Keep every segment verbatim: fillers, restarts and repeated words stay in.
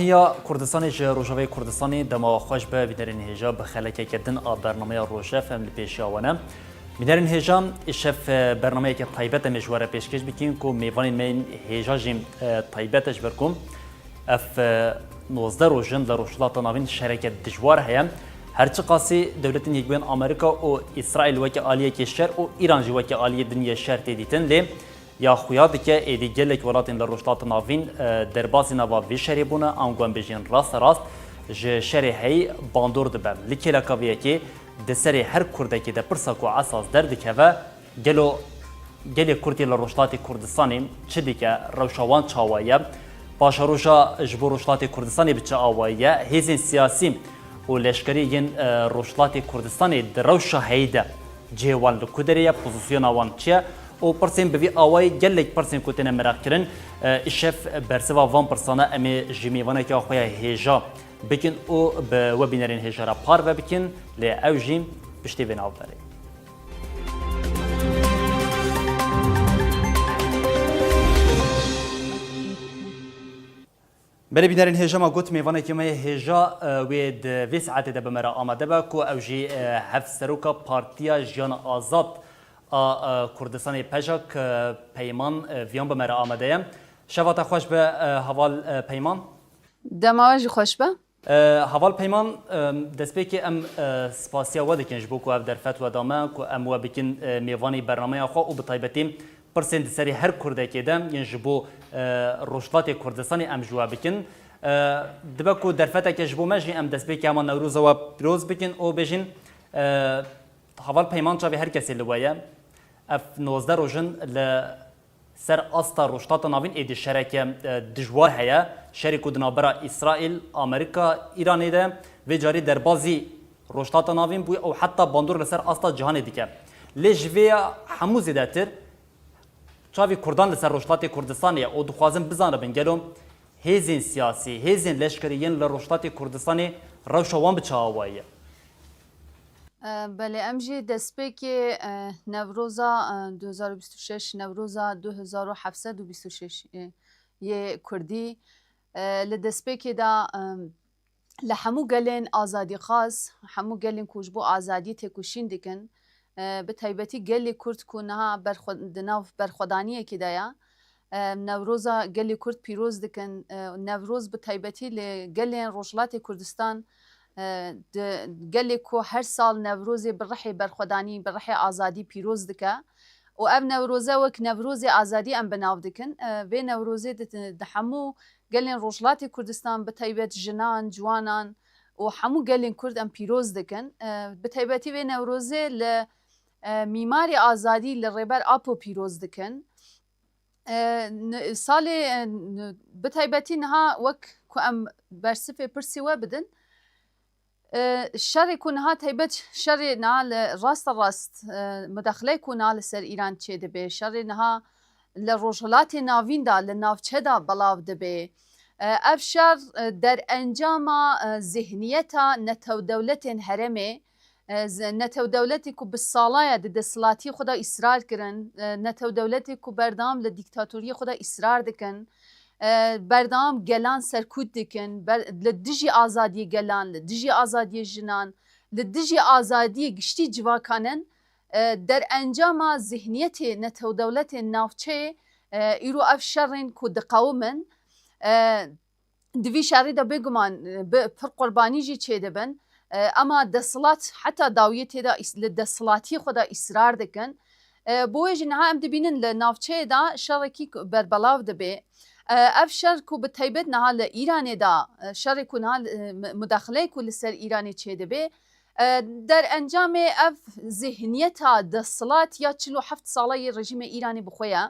Ya Kurdistanê ji Rojavayê Kurdistanê dema xweş be bînerên hêja bi xelekeke din a bernameya Rojef em li pêşiya we ne. Bînerên hêja, îşev, e, bernameyeke taybet em ê ji we re pêşkêş bikin ku mêvanên me yên hêja jî, e, taybet e ji ber ku ev, e, nozdeh roj in li Rojhilata Navîn şereke dijwar heye. Her çiqasî dewletên Yekbûyên Amerîka û Îsraîl weke aliyekê şer û Îran jî weke aliyê din yê şer tê dîtin, lê ya xuya dike êdî gelek welatên li Rojhilata Navîn, e, derbasî nava vê şerê bûne, ango em bêjin rasterast ji şerê heyî bandor dibe. Li kêleka vê yekê di serê her Kurdekê de pirsa ku esas derdikeve, gelo gelê Kurd yê li Rojhilatê Kurdistanê çi dike, rewşa wan çawa ye? Paşeroja ji bo Rojhilatê Kurdistanê bi çi awayî ye? Hêzên siyasî û leşkerî yên, e, Rojhilatê Kurdistanê di rewşa heyî de cihê wan li ku derê ye, pozisyona wan çi ye? Û pirsên bi vî awayî gelek pirsên ku têne meraqkirin, e, îşev bersiva van pirsan e, em ê ji mêvaneke xwe ya hêja bikin û bi we bînerên hêja re parve bikin, lê ew jî piştî vê navberê. Belê bînerên hêja, me got mêvanekî me yê hêja, e, wê di vê saetê de bi me re amade be ku ew jî, e, Hevseroka Partiya Jiyana Azad a, e, Kurdistanê, PJAK, e, Peyman, e, Viyan bi me re amade ye. Şeva te xweş be, e, heval, e, Peyman. Dema we jî xweş be. E, heval Peyman, e, destpêkê em, e, spasiya we dikin ji bo ku ev derfet we da me, ku em we bikin, e, mêvanî bernameya xwe û bi taybetî pirsên di serê her Kurdekê de yên ji bo, e, Rojhilatê Kurdistanê em ji we bikin. E, dibe ku derfeteke ji bo me jî em destpêkê hema Newroza we pîroz bikin û bêjin, e, heval Peyman, çavê her kesê li we ye. Ev nozdeh roj in li ser asta Rojhilata Navîn êdî şereke, e, dijwar heye. Şerê ku di navbera Îsraîl, Amerîka, Îranê de vê carî derbazî Rojhilata Navîn bûye û heta bandor li ser asta cîhanê dike. Lê ji vê ya hemû zêdetir çavê Kurdan li ser Rojhilatê Kurdistanê ye û dixwazin bizanibin gelo hêzên siyasî, hêzên leşkerî yên li Rojhilatê Kurdistanê rewşa wan bi çi awayî ye? E, belê, em jî destpêkê, e, Newroza, e, du hezar û bîst û şeş, Newroza du hezar û heft sed û bîst û şeş, e, yê Kurdî, e, li destpêkê de, e, li hemû gelên azadîxwaz, hemû gelên ku ji bo azadiyê têkoşîn dikin, e, bi taybetî gelê Kurd ku niha berxwe-, di nav berxwedaniyekê de ye, e, Newroza gelê Kurd pîroz dikin. E, Newroz bi taybetî li gelên Rojhilatê Kurdistan, e, di, gelê ku her sal Newrozê bi rihê berxwedanî, bi rihê azadî pîroz dike û ev Newroze wek Newrozê Azadî em bi nav dikin. E, vê Newrozê di, di hemû gelên Rojhilatê Kurdistan, bi taybet jinan, ciwanan û hemû gelên Kurd em pîroz dikin. E, bi taybetî vê Newrozê li, e, mîmarê azadî, li Rêber Apo pîroz dikin. E, n-, salê, e, n-, bi taybetî niha wek ku em bersivê pirsî we bidin, e, şerê ku niha taybet şerê niha li raste rast, e, mudaxileyê ku niha li ser Îran çêdibe, şerê niha li Rojhilatê Navîn de, li navçe de belav dibe. E, ev şer, e, derencama, e, zihniyeta netewdewletên herêmê, e, z-, netewdewletê ku bi salaya di desthilatiyê xwe de îsrar kirin, e, netewdewletê ku berdewam li dîktatoriyê xwe de îsrar dikin, e, berdewam gelan serkût dikin, ber-, li dijî azadiyê gelan, li dijî azadiyê jinan, li dijî azadiyê giştî civakan in, e, derencama zihniyetê netewdewletên navçeyê, e, îro ev şerên ku diqewimin, e, di vî şerî de bêguman, e, bi pir qurbanî jî çêdibin. E, ema desthilat heta dawiyê tê de îs-, li desthilatiyê xwe de îsrar dikin. E, bo wê jî niha em dibînin li navçeyê de şerekî ku berbelav dibe. E, ev şer ku bi taybet niha li Îranê de, e, şerê ku niha li, e, mu-, mudaxileyê ku li ser Îranê çêdibe, e, derencamê ev zihniyeta desthilat ya çil û heft sala yê rejîmê Îranê bi xwe ye.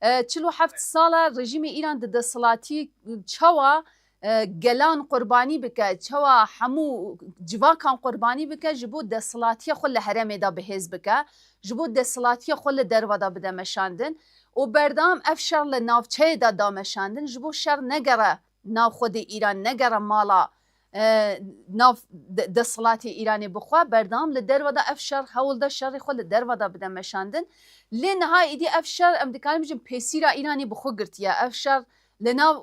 E, çil û heft sala rejîmê Îran di desthilatî çawa, e, gelan qurbanî bike, çawa hemû civakan qurbanî bike, ji bo desthilatiya xwe li herêmê de bihêz bike, ji bo desthilatiya xwe li derve de bide meşandin û berdewam ev şer li navçeyê de da meşandin, ji bo şer negere nav xwedê Îran, negere mala, e, nav de-, desthilatê Îranê bi xwe, berdewam li derve de ev şer, hewl de şerê xwe li derve de bide meşandin. Lê niha êdî ev şer, em dikarin bijin pêsîra Îranê bi xwe girtiye. Ev şer li nav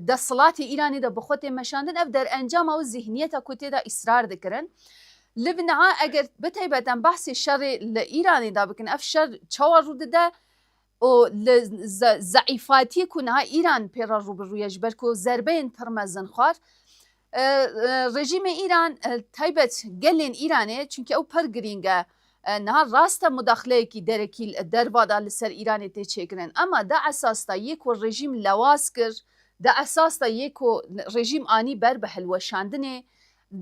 desthilatê Îranê de bi xwe tê meşandin, ev derencama û zihniyeta ku tê de îsrar dikirin. Li niha eger bi taybet em behsê şerê li Îranê de bikin, ev şer çawa rû dide û li ze-, zeîfatiyê ku niha Îran pê re rû bi rû ye, ji ber ku zerbeyên pir mezin xwar, e, e, rejîmê Îran, e, taybet gelên Îranê, çunkî ew pir girîng e, e, niha rast e mudaxileyekî derekî li derva de li ser Îranê tê çêkirin. Ema di esas de yê ku rejîm lewaz kir, di esas de yê ku rejîm anî ber bi hilweşandinê,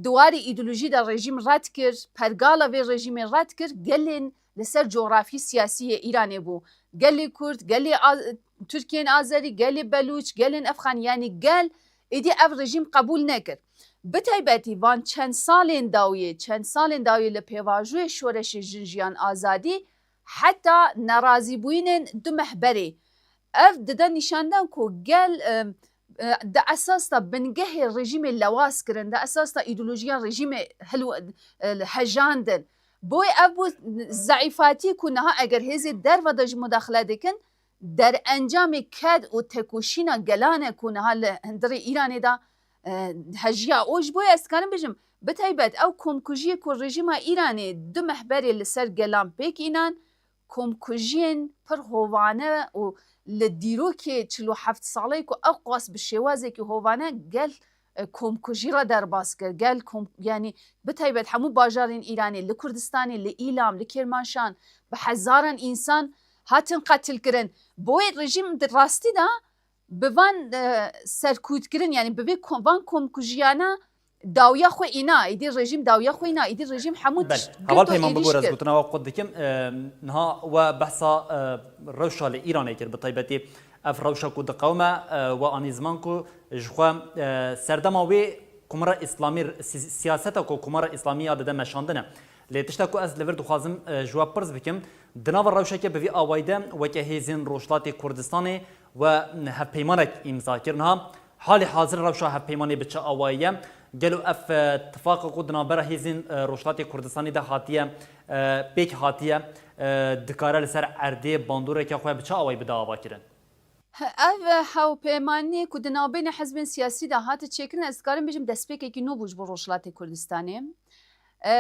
di warê îdeolojî de rejîm red kir, pergala vê rejîmê red kir, gelên li ser cografî siyasî yê Îranê bû. Gelê Kurd, gelê A-, Tirkiyên Azerî, gelê Belûç, gelên Efxan, yanî gel êdî ev rejîm qebûl nekir. Bi taybetî van çend salên dawiyê, çend salên dawiyê li pêvajoyê şoreşê Jin Jiyan Azadî, heta nerazîbûyînên du meh berê, ev dide nîşandan ku gel, e, e, di esas de bingehê rejîmê lewaz kirin, di esas de îdeolojiya rejîmê hilw-, e, hejandin. Boyê ev bû zeîfatiyê ku niha eger hêzê derve de jî mudaxile dikin, derencamê ked û tekoşîna gelan e ku niha li hundirê Îranê de, e, hejiya. Û ji bo ez dikarim bêjim, bi taybet ew komkujiyê ku rejîma Îranê du meh berê li ser gelan pêk înan, komkujiyên pir hovane û li dîrokê çil û heft saleyê ku ew qas bi şêwazekî hovane gel, e, komkujî re derbas kir. Gel kom-, yanî bi taybet hemû bajarên Îranê, li Kurdistanê, li Îlam, li Kêrmanşan bi hezaran însan hatin qetil kirin. Boyê rejîm di rastî de bi van, e, serkûtkirin, yanî bi vê kom-, van komkujiyana dawiya xwe îna, îdî rejîm dawiya xwe îna, îdî rejîm hemû Belê. Tişt Heval girto Peyman, êrîş bibûre, ez kir. Gotina we qut dikim. E, niha we behsa, e, rewşa li Îranê kir, bi taybetî ev rewşa ku diqewime, e, we anî ziman ku ji xwe, e, serdema wê Komara Îslamî, si-, siyaseta ku Komara Îslamî ya dide meşandine. Lê tişta ku ez li vir dixwazim, e, ji we pirs bikim, di nava rewşeke bi vî awayî de weke hêzên Rojhilatê Kurdistanê we hevpeymanek îmza kir. Niha halê hazir rewşa hevpeymanê bi çi awayî ye? Gelo ev, e, tifaqa ku di navbera hêzên, e, Rojhilatê Kurdistanê de hatiye, e, pêk hatiye, e, dikare li ser erdê bandoreke xwe bi çi awayî bide avakirin? Ev hevpeymaniyê ku di navbeyna hizbên siyasî de hate çêkirin, ez dikarim bêjim destpêkekî nû bû ji bo Rojhilatê Kurdistanê. E,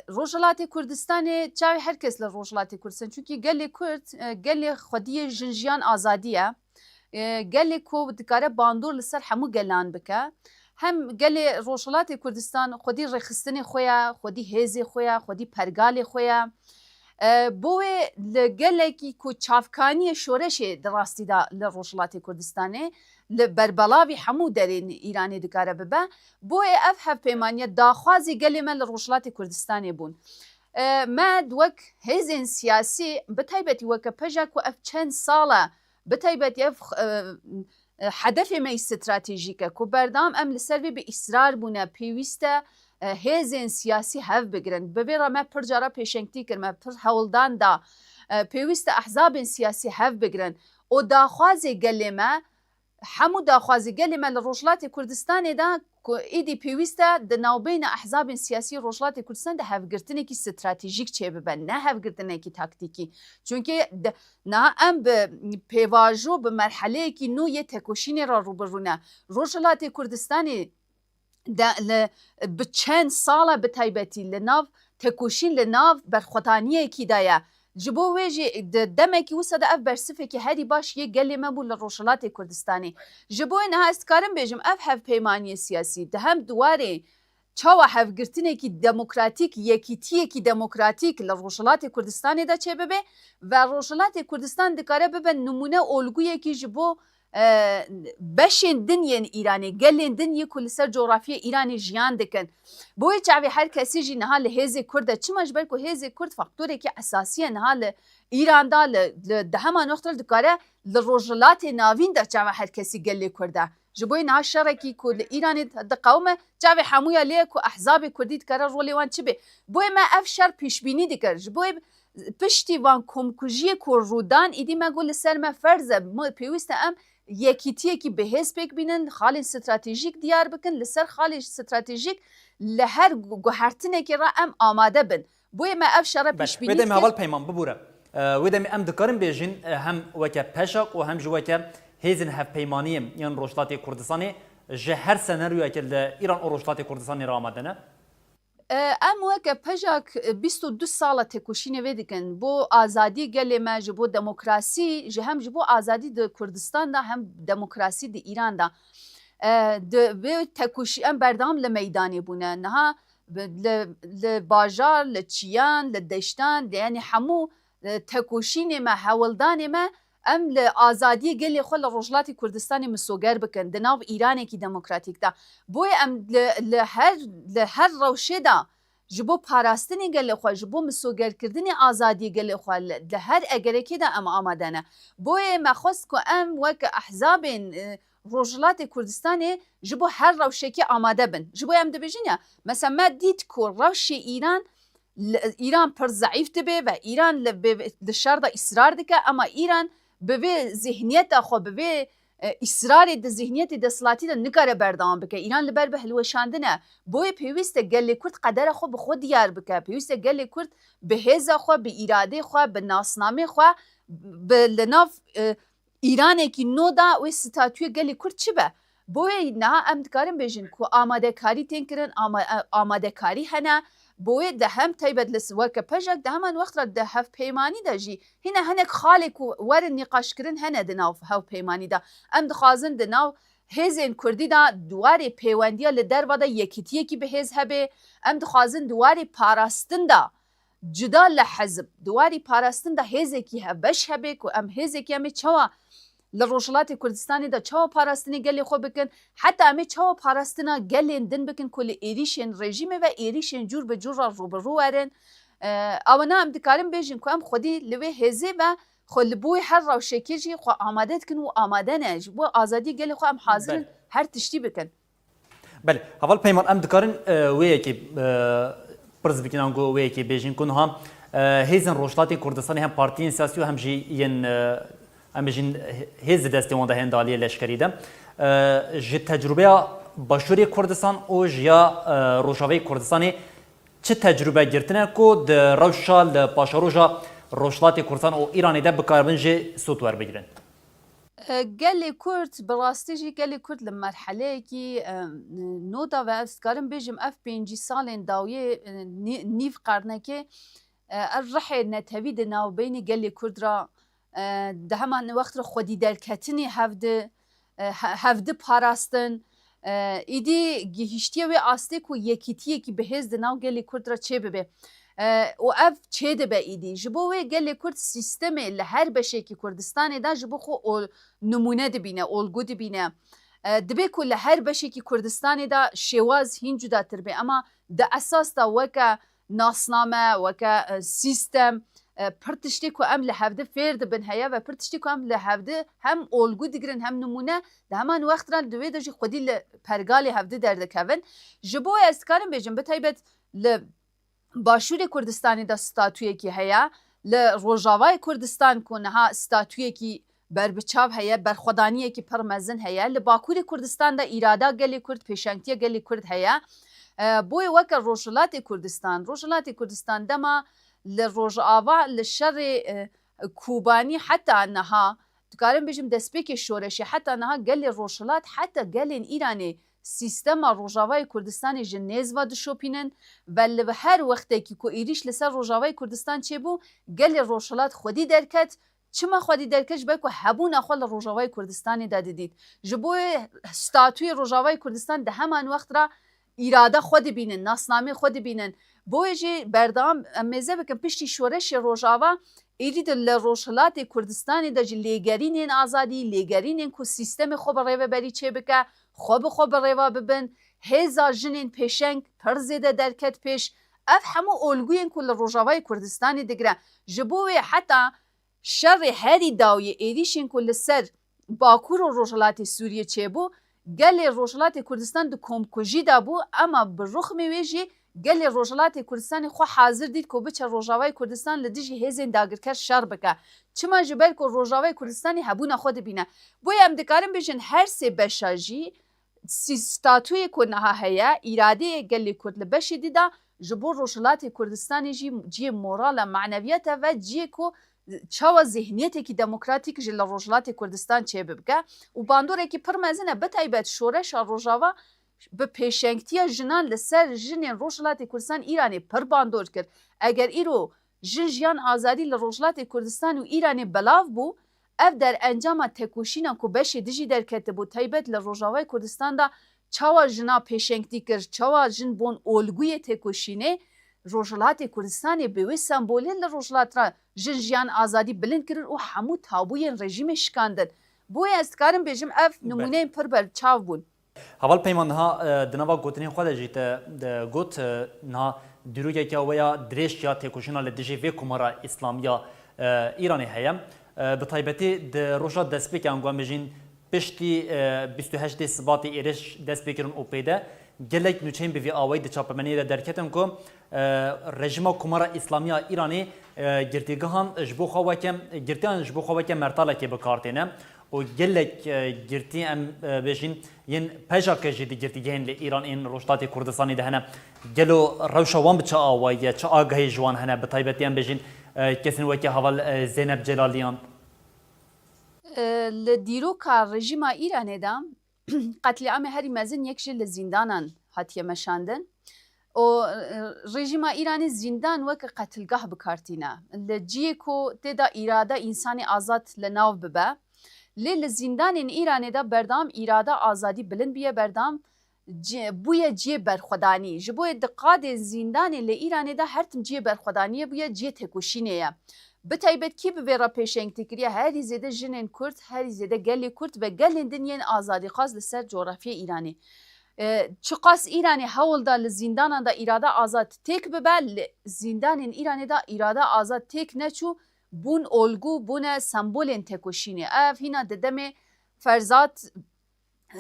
Rojhilatê Kurdistanê, çavê her kes li Rojhilatê Kurdistan, çunkî gelê Kurd, e, gelê xwediyê jin jiyan azadî ye. E, gelê ku dikare bandor li ser hemû gelan bike. Hem gelê Rojhilatê Kurdistan xwedî rêxistinê xwe ye, xwedî hêzê xwe ye, xwedî pergalê xwe ye. E, bo wê li gelekî ku çavkaniyê şoreşê di rastî de li Rojhilatê Kurdistanê, li berbelavî hemû derên Îranê dikare bibe. Boyê ev hevpêmaniye daxwazê gelê me li Rojhilatê Kurdistanê bûn. E, me wek hêzên siyasî, bi taybetî weke PJAK ku ev çend sal e, bi taybetî ev, e, e, hedefê me yî stratejîk e, ku berdewam em li ser vê bi îsrar bûne, pêwîst e, e, hêzên siyasî hev bigirin. Bi vê re me pir cara pêşengtî kir, me pir hewldan da, e, pêwîst e ehzabên siyasî hev bigirin. Û daxwazê gelê me, hemû daxwazê gelê me li Rojhilatê Kurdistanê de ku êdî pêwîst e di navbeyna ehzabên siyasî Rojhilatê Kurdistan de hevgirtinekî stratejîk çêbibe, ne hevgirtinekî taktîkî. Çunkî de, niha em bi pêvajo, bi merheleyekî nû yê tekoşînê re rû bi rû ne. Rojhilatê Kurdistanê de li, bi çend sal e bi taybetî li nav tekoşîn, li nav berxwedaniyekî de ye. Ji bo wê jî di demekî wisa de ev bersifekî herî baş yê gelê me bû li Rojhilatê Kurdistanê. Ji bo wê niha ez dikarim bêjim ev hevpeymaniyê siyasî di hem di warê çawa hevgirtinekî demokratîk, yekîtiyekî demokratîk li Rojhilatê Kurdistanê de çêbibe ve Rojhilatê Kurdistan dikare bibe nimûne olguyekî ji bo, e, beşên din yên Îranê, gelên din yê ku li ser cografyayê Îranê jiyan dikin. Bo wê çavê her kesî jî niha li hêzê Kurd de, çima ji ber ku hêzê Kurd faktorekî esasî ye niha li Îran de, li, li dehema noxtir dikare li Rojhilatê Navîn de çava her kesî gelê Kurd e. Ji bo yê niha şerekî ku li Îranê diqewime, çavê hemûya lê ye ku ehzabê Kurdî dikare rolê wan çi bê. Bo yê me ev şer pêşbînî dikir. Ji bo yê piştî van komkujiyê ku rû dan, îdî me got li ser me ferz e, me pêwîst e em yekîtiyekî bi hêz pêk bînin, xalên stratejîk diyar bikin, li ser xalên stratejîk li her gu-, guhertinekê re em amade bin. Boyê me ev şere Belê. pêşbînî Wê demê dikir. Heval Peyman bibûre. E, wê demê em dikarin bêjin, e, hem weke PJAK û hem jî weke hêzên hevpeymaniyê yên Rojhilatê Kurdistanê ji her senaryoyekê li Îran û Rojhilatê Kurdistanê re amade ne? E, Em weke pejak, e, bîst û du sala têkoşînê vê dikin. Bo azadiyê gelê me, ji bo demokrasî, ji hem ji bo azadî di Kurdistan de hem demokrasî di Îran de. E, Di vê têkoşî em berdewam li meydanê bûne. Niha bi- li, li bajar, li çiyan, li deştan, de, yanî hemû, e, têkoşînê me, hewldanê me, em li azadiyê gelê xwe li Rojhilatê Kurdistanê misoger bikin, di nav Îranekî demokratîk de. Boye em li, li her, li her rewşê de ji bo parastinê gelê xwe, ji bo misogerkirdinê azadiyê gelê xwe li, li her egerekê de em amade ne. Boye me xwest ku em wek ehzabên, e, Rojhilatê Kurdistanê ji bo her rewşekê amade bin. Ji bo em dibêjin ya, mesela me dît ku rewşê Îran, li, Îran pir zeîf dibe ve Îran li, bi- li şer de îsrar dike, ema Îran bi vê zihniyeta xwe, bi vê, e, îsrarê di zihniyetê desthilatî de nikare berdewam bike. Îran li ber bi hilweşandin e. Boye pêwîst e gelê Kurd qedera xwe bi xwe diyar bike. Pêwîst e gelê Kurd bi hêza xwe, bi îradê xwe, bi nasnamê xwe, bi li nav, e, Îranekî nû de wê statûyê gelê Kurd çi be? Boye niha em dikarin bêjin ku amadekarî tên kirin, ama- amadekarî hene. Boye de hem taybet li weke pejek, de heman wext re di hevpeymanî de jî hîne hinek xalê ku werin nîqaşkirin hene di nav hevpeymanî de. Em dixwazin di nav hêzên Kurdî de di warê pêwendiya li derva de yekîtiyekî bi hêz hebe. Em dixwazin di warê parastin de cuda li hizb, di warî parastin de hêzekî hevbeş hebe ku em hêzekî em ê çawa li Rojhilatê Kurdistanê de çawa parastinê gelê xwe bikin, heta em ê çawa parastina gelên din bikin ku li êrîşên rejîmê ve êrîşên cûr bi cûr re rû bi rû werin. E, Ewena em dikarin bêjin ku em xwedî li wê hêzê ve xwe li bo her rewşekê jî xwe amade dikin û amade ne. Ji bo azadiyê gelê xwe em hazir in Belê. her tiştî bikin. Belê, heval Peyman, em dikarin, e, wê yekê, e, pirs bikin, ango wê yekê bêjin ku niha, e, hêzên Rojhilatê Kurdistanê hem partiyên siyasî û hem jî yên, e, em bêjin hêz di destê wan de hene di aliyê leşkerî de. E, ji tecrûbeya Başûrê Kurdistan û ji ya, e, Rojavayê Kurdistanê çi tecrûbe girtine ku di rewşa li paşeroja Rojhilatê Kurdistan û Îranê de bikaribin jê sûd werbigirin? E, Gelê Kurd, bi rastî jî gelê Kurd li merheleyekî, e, nû de ve, ez dikarim bêjim, ev pêncî salên dawiyê, e, nî- nîv qernekê, e, ev rihê netewî di navbeynê gelê Kurd re, e, di heman wext re xwedî derketinê hevdi, e, he- hevdi parastin, e, îdî gihiştiye wê astê ku yekîtiyekî bi hêz di nav gelê Kurd re çêbibe. E, û ev çêdibe îdî. Ji bo wê gelê Kurd sîstemê li her beşekî Kurdistanê de ji bo xwe ol, nimûne dibîne, olgu dibîne. E, dibe ku li her beşekî Kurdistanê de şêwaz hîn cudatir be, ema di esas de weke nasname, weke, e, sîstem, e, pir tiştê ku em li hevdi fêr dibin heye ve pir tiştê ku em li hevdi hem olgu digirin hem nimûne, di heman wext re di wê de jî xwedî li pergalê hevdi derdikevin. Ji bo ez dikarim bêjim, bi taybet li Başûrê Kurdistanê de statûyekî heye, li Rojavayê Kurdistan ku niha statûyekî berbiçav heye, berxwedaniyekî pir mezin heye, li Bakurê Kurdistan de îrada gelê Kurd, pêşengtiya gelê Kurd heye. E, boyê weke Rojhilatê Kurdistan, Rojhilatê Kurdistan dema li Rojava, li şerê, e, Kobanî heta niha, dikarim bêjim destpêkê şoreşê heta niha gelê Rojhilat, heta gelên Îranê sîstema Rojavayê Kurdistanê ji nêz ve dişopînin ve li her wextekî ku êrîş li ser Rojavayê Kurdistan çêbû, gelê Rojhilat xwedî derket. Çima xwedî derket? Ji ber ku hebûna xwe li Rojavayê Kurdistanê de didît. Ji bo statûyê Rojavayê Kurdistan di heman wext re îrada xwe dibînin, nasnamê xwe dibînin. Boye jî berdewam em mêze bikin piştî şoreşê Rojava, êdî de li Rojhilatê Kurdistanê de jî lêgerînên azadî, lêgerînên ku sîstemê xwe bi rêveberî çêbike, xwe bi xwe bi rêva bibin, hêza jinên pêşeng pir zêde derket pêş. Ev hemû olguyên ku li Rojavayê Kurdistanê digire. Ji bo wê heta şerê herî dawiyê êrîşên ku li ser Bakur û Rojhilatê Sûriyê çêbû, gelê Rojhilatê Kurdistan di komkujî de bû, ema bi rixmê wê jî gelê Rojhilatê Kurdistanê xwe hazir dît ku biçe Rojavayê Kurdistan li dijî hêzên dagirker şer bike. Çima? Ji ber ku Rojavayê Kurdistanê hebûna xwe dibîne. Boye em dikarin bêjin her sê beşa jî sî- statûyê ku niha heye, îradeyê gelê Kurd li beşê dî de ji bo Rojhilatê Kurdistanê jî cihê moral e, maneviyat e ve cihê ku çawa zihniyetekî demokratîk ji li Rojhilatê Kurdistan çêbibike û bandorekî pir mezin e, bi taybet şoreşa Rojava bi pêşengtiya jinan li ser jinên Rojhilatê Kurdistan Îranê pir bandor kir. Eger îro jin, jiyan, azadî li Rojhilatê Kurdistan û Îranê belav bû, ev derencama tekoşîna ku beşê dijî derketibû, taybet li Rojavayê Kurdistan de çawa jina pêşengtî kir, çawa jin bûn olguyê tekoşînê, Rojhilatê Kurdistanê bi wê sembolê li rojhilat re jin, jiyan, azadî bilind kirin û hemû tabûyên rejîmê şikandin. Boye ez dikarim bêjim ev Belê. nimûneyên pir berçav bûn. Heval Peyman, niha, e, di nava gotinên xwe de jî te, de got, e, niha dîrokeke we ya dirêj ya têkoşîna li dijî vê komara Îslamiya, e, Îranê heye. E, bi taybetî di roja destpêkê, ango em bêjin, piştî, e, bîst û heştê Sibatê êrîş dest pê kirin û pê de gelek nûçeyên bi vî awayî di çapemeniyê de derketin ku, e, rejîma Komara Îslamiya Îranê, e, girtîgehan ji bo xwe weke, girtiyan ji bo xwe weke mertalekê bi kar têne û gelek, e, girtî em, e, bêjin yên pejake jî di girtîgehên li Îran ên Rojhilatê Kurdistanê de hene. Gelo rewşa wan bi çi awayî ye, çi agahî ji wan hene, bi taybetî em bêjin, e, kesên weke heval, e, Zeynep Celaliyan? E, li dîroka rejîma Îranê de qetlîamê herî mezin yek jî li zîndanan hatiye meşandin. Û, e, rejîma Îranê zîndan weke qetilgah bi kar tîne. Li ciyê ku tê de îrade însanê azad li nav bibe. Lê li zîndanên Îranê de berdam îrade azadî bilind bûye berdam, ci-, bûye ciyê berxwedanî. Ji bo yê di qadên zîndanê li Îranê de her tim ciyê berxwedaniyê bûye, ciyê têkoşînê ye. Bi taybet kî bi vê re pêşengtî kiriye? Herî zêde jinên Kurd, herî zêde gelê Kurd ve gelên din yên azadîxwaz li ser cografyê Îranê. E, çiqas Îranê hewl da li zîndanan de îrade azad têk bibe, li zîndanên Îranê de îrade azad têk neçû, bûn olgû, bûne sembolên têkoşînê. Ev hîna di demê Ferzat,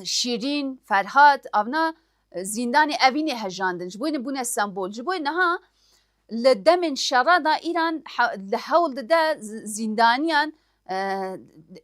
Şîrîn, Ferhat, avna, e, zîndanê Evînê hejandin. Ji bo yê bûne sembol. Ji bo yê niha li demên şera de Îran he-, li hewl dide z-, zîndaniyan, e,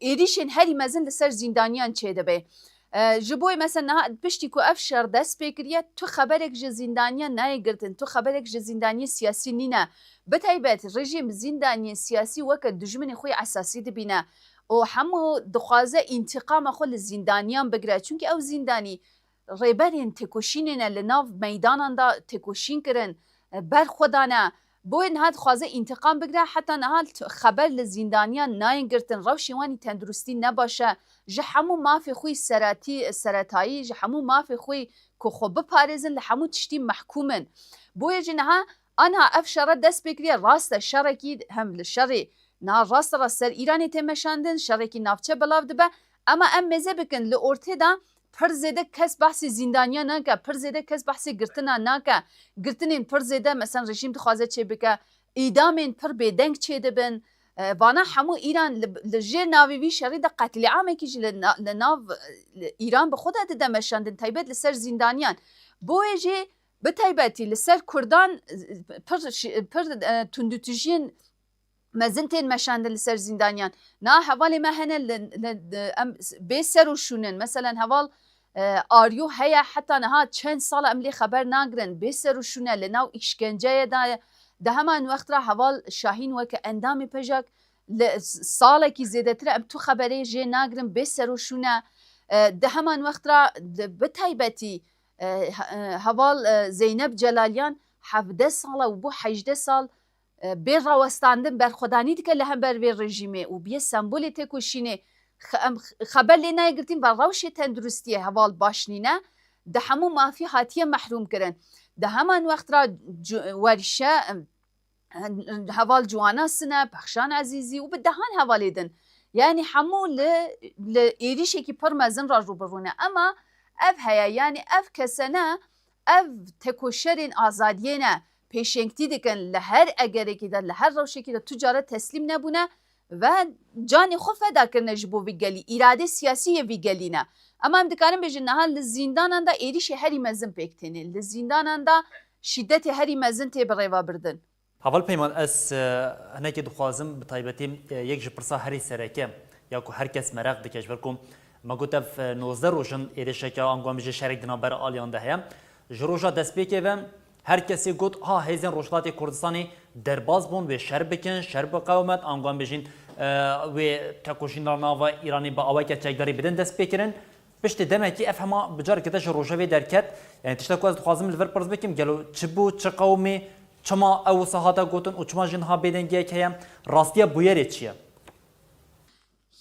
êrîşên herî mezin li ser zîndaniyan çêdibe. E, ji bo yê mesela niha piştî ku ev şer dest pê kiriye, tu xeberek ji zîndaniyan nayê girtin, tu xeberek ji zîndaniyê siyasî nîne. Bi taybet rejîm zîndaniyên siyasî weke dijminê xwe yê esasî dibîne. û hemû dixwaze întîqama xwe li zîndaniyan bigire. Çunkî ew zîndanî rêberên têkoşînê ne, li nav meydanan de têkoşîn kirin, e, ber xwe dane. Boyê niha dixwaze întîqam bigire, heta niha t-, xeber li zîndaniyan nayên girtin, rewşên wan î tenduristî ne baş e. Ji hemû mafê xwe yî seretî, seretayî, ji hemû mafê xwe yî ku xwe biparêzin, li hemû tiştî mehkûm in. Boyê jî niha, aniha ev şere dest pê kiriye, rast e, şerekî hem li şerê niha rast rast ser Îranê tê meşandin, şerekî navçe belav dibe. Ema em mêze bikin, li ortê de pir zêde kes behsê zîndaniya nake, pir zêde kes behsê girtina nake. Girtinên pir zêde, mesela rejîm dixwaze çêbike, îdamên pir bêdeng çêdibin. E, vana hemû Îran li, li jêr navê vî şerî de qetlîamekî jî li na-, li nav, e, li Îran bi xwe de dide meşandin, taybet li ser zîndaniyan. Boyê jî bi taybetî li ser Kurdan, e, pir şi-, pir, e, tundûtijiyên mezin tên meşandin li ser zîndaniyan. Na hevalê me hene li, li, li, em bê ser û şûn in. Meselen heval, e, Aryo heye, heta niha çend sal e em lê xeber nagirin. Bê ser û şûn e, li nav îşkenceyê de ye. Di heman wext re heval Şahîn weke endamê pejak li s-, salekî zêdetir e em tu xeberê jê nagirin, bê ser û şûn e. E, di heman wext re di, bi taybetî, e, he-, e, heval, e, Zeynep Celaliyan hevdeh sal e û bû hejdeh sal, e, bê rawestandin berxwedanî dike li hember vê rejîmê û bûye sembolê têkoşînê. Xe-, em x-, xeber lê nayê girtîn ve rewşê tenduristiyê heval baş nîne, di hemû mafî hatiye mehrûm kirin. Di heman wext re cu-, werşe, em, heval Ciwana Sine, Pexşan Ezîzî û bi dehan hevalê din. Yanî hemû li, li êrîşekî pir mezin re rû bi rû ne. Ema ev heye, yanî ev kese ne, ev tekoşerên azadiyê ne, pêşengtî dikin, li her egerekî de, li her rewşekî de tu cara teslîm nebûne ve canê xwe feda kirine ji bo vî gelî, îradê siyasî yê vî gelî ne. Ema em dikarin bêjin niha li zîndanan de êrîşê herî mezin pêk têne, li zîndanan de şîdetê herî mezin tê birêvebirdin. Heval Peyman, ez, e, hinekê dixwazim bi taybetî, e, yek ji pirsa herî sereke ya ku her kes meraq dike, ji ber ku me got ev, e, nozdeh roj in êrişeke ango em bêjin şerek di navbera aliyan de heye. Ji roja destpêkê ve her kesê got, ha, hêzên Rojhilatê Kurdistanê Derbas bûn wê şer bikin, şer biqewimet, ango em bêjin, e, wê tekoşîna nava Îranê bi aweke çekdarî bidin destpêkirin. Piştî demekî ev hema bi careke te ji rojevê derket. Yani tişta ku ez dixwazim li vir pirs bikim, gelo çi bû, çi qewimî, çima ew wisa hate gotin û çima jî niha bêdengiyek heye? Rastiya bûyerê çi ye?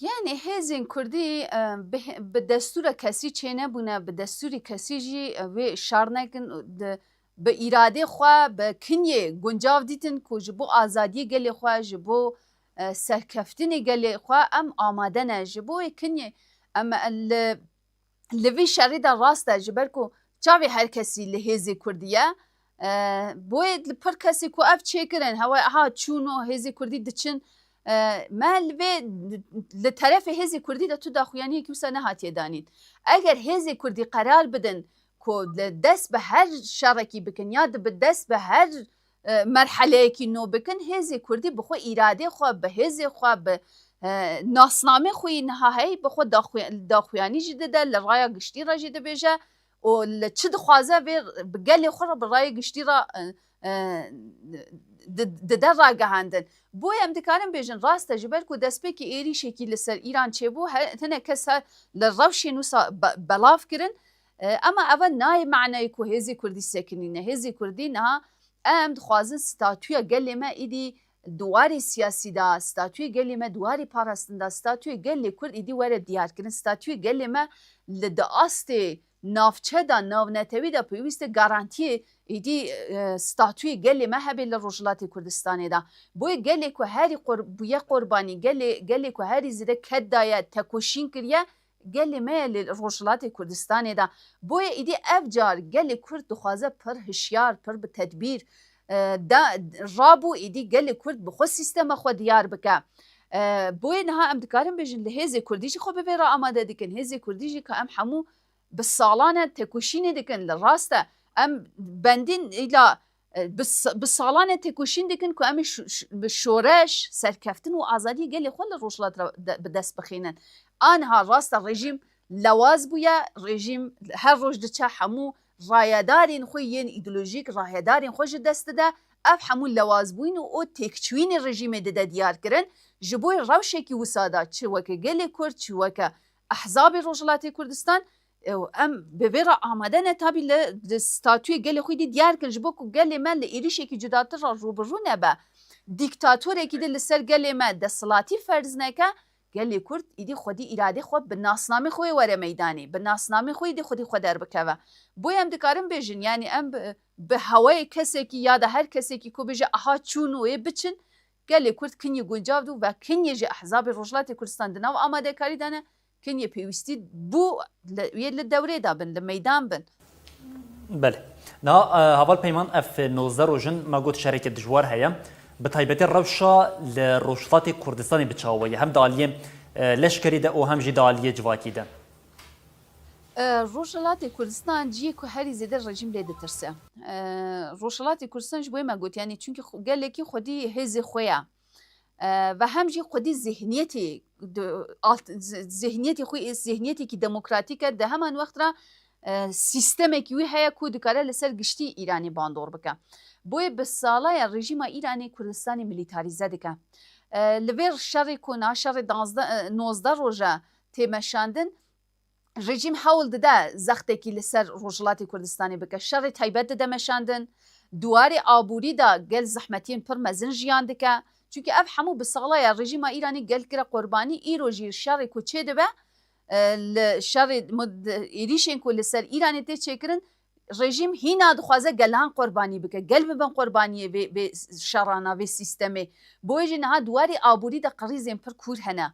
Yani hêzên Kurdî, e, bi, bi destûra kesî çênebûne, bi destûrî kesî jî, e, wê şer nekin, di, bi îradê xwe, bi kinyê guncav dîtin ku ji bo azadiyê gelê xwe, ji bo, e, serkeftinê gelê xwe em amade ne. Ji bo wê kinyê em li, li vî şerî de rast e, ji ber ku çavê her kesî li hêzê Kurdî ye. E, boyê li pir kesî ku ev çêkirin, hewa, ha, çûn û hêzê Kurdî diçin, e, me li vê, li terefê hêzê Kurdî de tu daxuyaniyekî wisa nehatiye danîn. Eger hêzê Kurdî qerar bidin ku li dest bi her şerekî bikin ya di bi dest bi her, e, merheleyekî nû bikin, hêzê Kurdî bi xwe îradê xwe, bi hêzê xwe, bi, e, nasnamê xwe yî niha heyî bi xwe daxuya-, daxuyanî jî dide, li raya giştî re jî dibêje û li çi dixwaze vê bi gelê xwe re bi raya giştî re, e, e, di-, dide ragihandin. Boye em dikarin bêjin, rast e, ji ber ku destpêkê êrîşekî li ser Îran çêbû, he-, hinek kes he li rewşên wisa be-, belav kirin. E, ema eve nayê manayê ku hêzê Kurdî sekinîne. Hêzê Kurdî niha em dixwazin statûya gelê me îdî di warê siyasî de, statûyê gelê me di warê parastin de, statûyê gelê Kurd îdî were diyarkirin. Statûyê gelê me li di astê navçe de, navnetewî de pêwîst e garantiyê îdî, e, statûyê gelê me hebe li Rojhilatê Kurdistanê de. Boye gelê ku herî qor-, bûye qurbanî, gelê, gelê ku herî zêde ked daye, tekoşîn kiriye, gelê me ye li Rojhilatê Kurdistanê de. Boye îdî ev car gelê Kurd dixwaze pir hişyar, pir bi tedbîr, e, da, rabû îdî gelê Kurd bi xwe sîstema xwe diyar bike. E, boye niha em dikarin bêjin li hêzê Kurdî jî xwe bi vê re amade dikin. Hêzê Kurdî jî ka em hemû bi salan e tekoşînê dikin, li rast e. Em bendîn îla, e, bi s-, bi salan e tekoşîn dikin ku em ê ş-, ş-, bi şoreş, serkeftin û azadiyê gelê xwe li Rojhilat re de-, bi dest bixînin. Aniha rast e rejîm lewaz bûye, rejîm her roj diçe hemû rayedarên xwe yên îdeolojîk, rayedarên xwe ji dest dide. Ev hemû lewazbûyîn û têkçûyînê rejîmê dide diyar kirin. Ji bo rewşekî wisa de çi weke gelê Kurd, çi weke ehzabê Rojhilatê Kurdistan, ew em bi vê re amade ne tabî li, li statûyê gelê xwe dî diyar kin, ji bo ku gelê me li êrîşekî cudatir re rû bi rû nebe. Dîktatorekî di li ser gelê me desthilatî ferz neke, gelê Kurd îdî xwedî îradê xwe bi nasnamê xwe were meydanê, bi nasnamê xwe îdî xwedî xwe derbikeve. Boye em dikarin bêjin, yanî em bi, bi hewayê kesekî ya da her kesekî ku bêje aha çûn û ê biçin, gelê Kurd kinyê guncav dû ve kinyê ji ehzabê Rojhilatê Kurdistan di nav amadekarî de ne, kinyê pêwîstî bû li, yê li dewrê de bin, li meydan bin. Belê. Niha, e, heval Peyman, ev nozdeh roj in me got şereke dijwar heye. Bi taybetî rewşa li Rojhilatê Kurdistanê bi çawa ye? Hem di aliyê, e, leşkerî de û hem jî di aliyê civakî de. E, Rojhilatê Kurdistan cihê ku herî zêde rejîm lê ditirse. E, Rojhilatê Kurdistan ji bo me got, yanî çunkî xwe-, gelekî xwedî hêzê xwe ye. E, ve hem jî xwedî zihniyetê, di, alt, zi-, zihniyetê xwe, zihniyetekî demokratîk e, di heman wext re, e, sîstemekî wî heye ku dikare li ser giştî Îranê bandor bike. Boye bi sala ye rejîma Îranê Kurdistanê milîtarîze dike. E, li vê şerê ku niha şerê danzdeh, e, nozdeh roj e tê meşandin, rejîm hewl dide zextekî li ser Rojhilatê Kurdistanê bike. Şerê taybet dide meşandin. Di warê aborî de gel zehmetiyên pir mezin jiyan dike. Çunkî ev hemû bi sala ye rejîma Îranê gel kire qurbanî. Îro jî şerê ku çêdibe, e, li şerê mud-, êrîşên ku li ser Îranê tê çêkirin, rejîm hîna dixwaze gelan qurbanî bike. Gel bibin qurbaniyê vê, vê şerana, vê sîstemê. Boye jî niha di warê aborî de qirîzên pir kûr hene.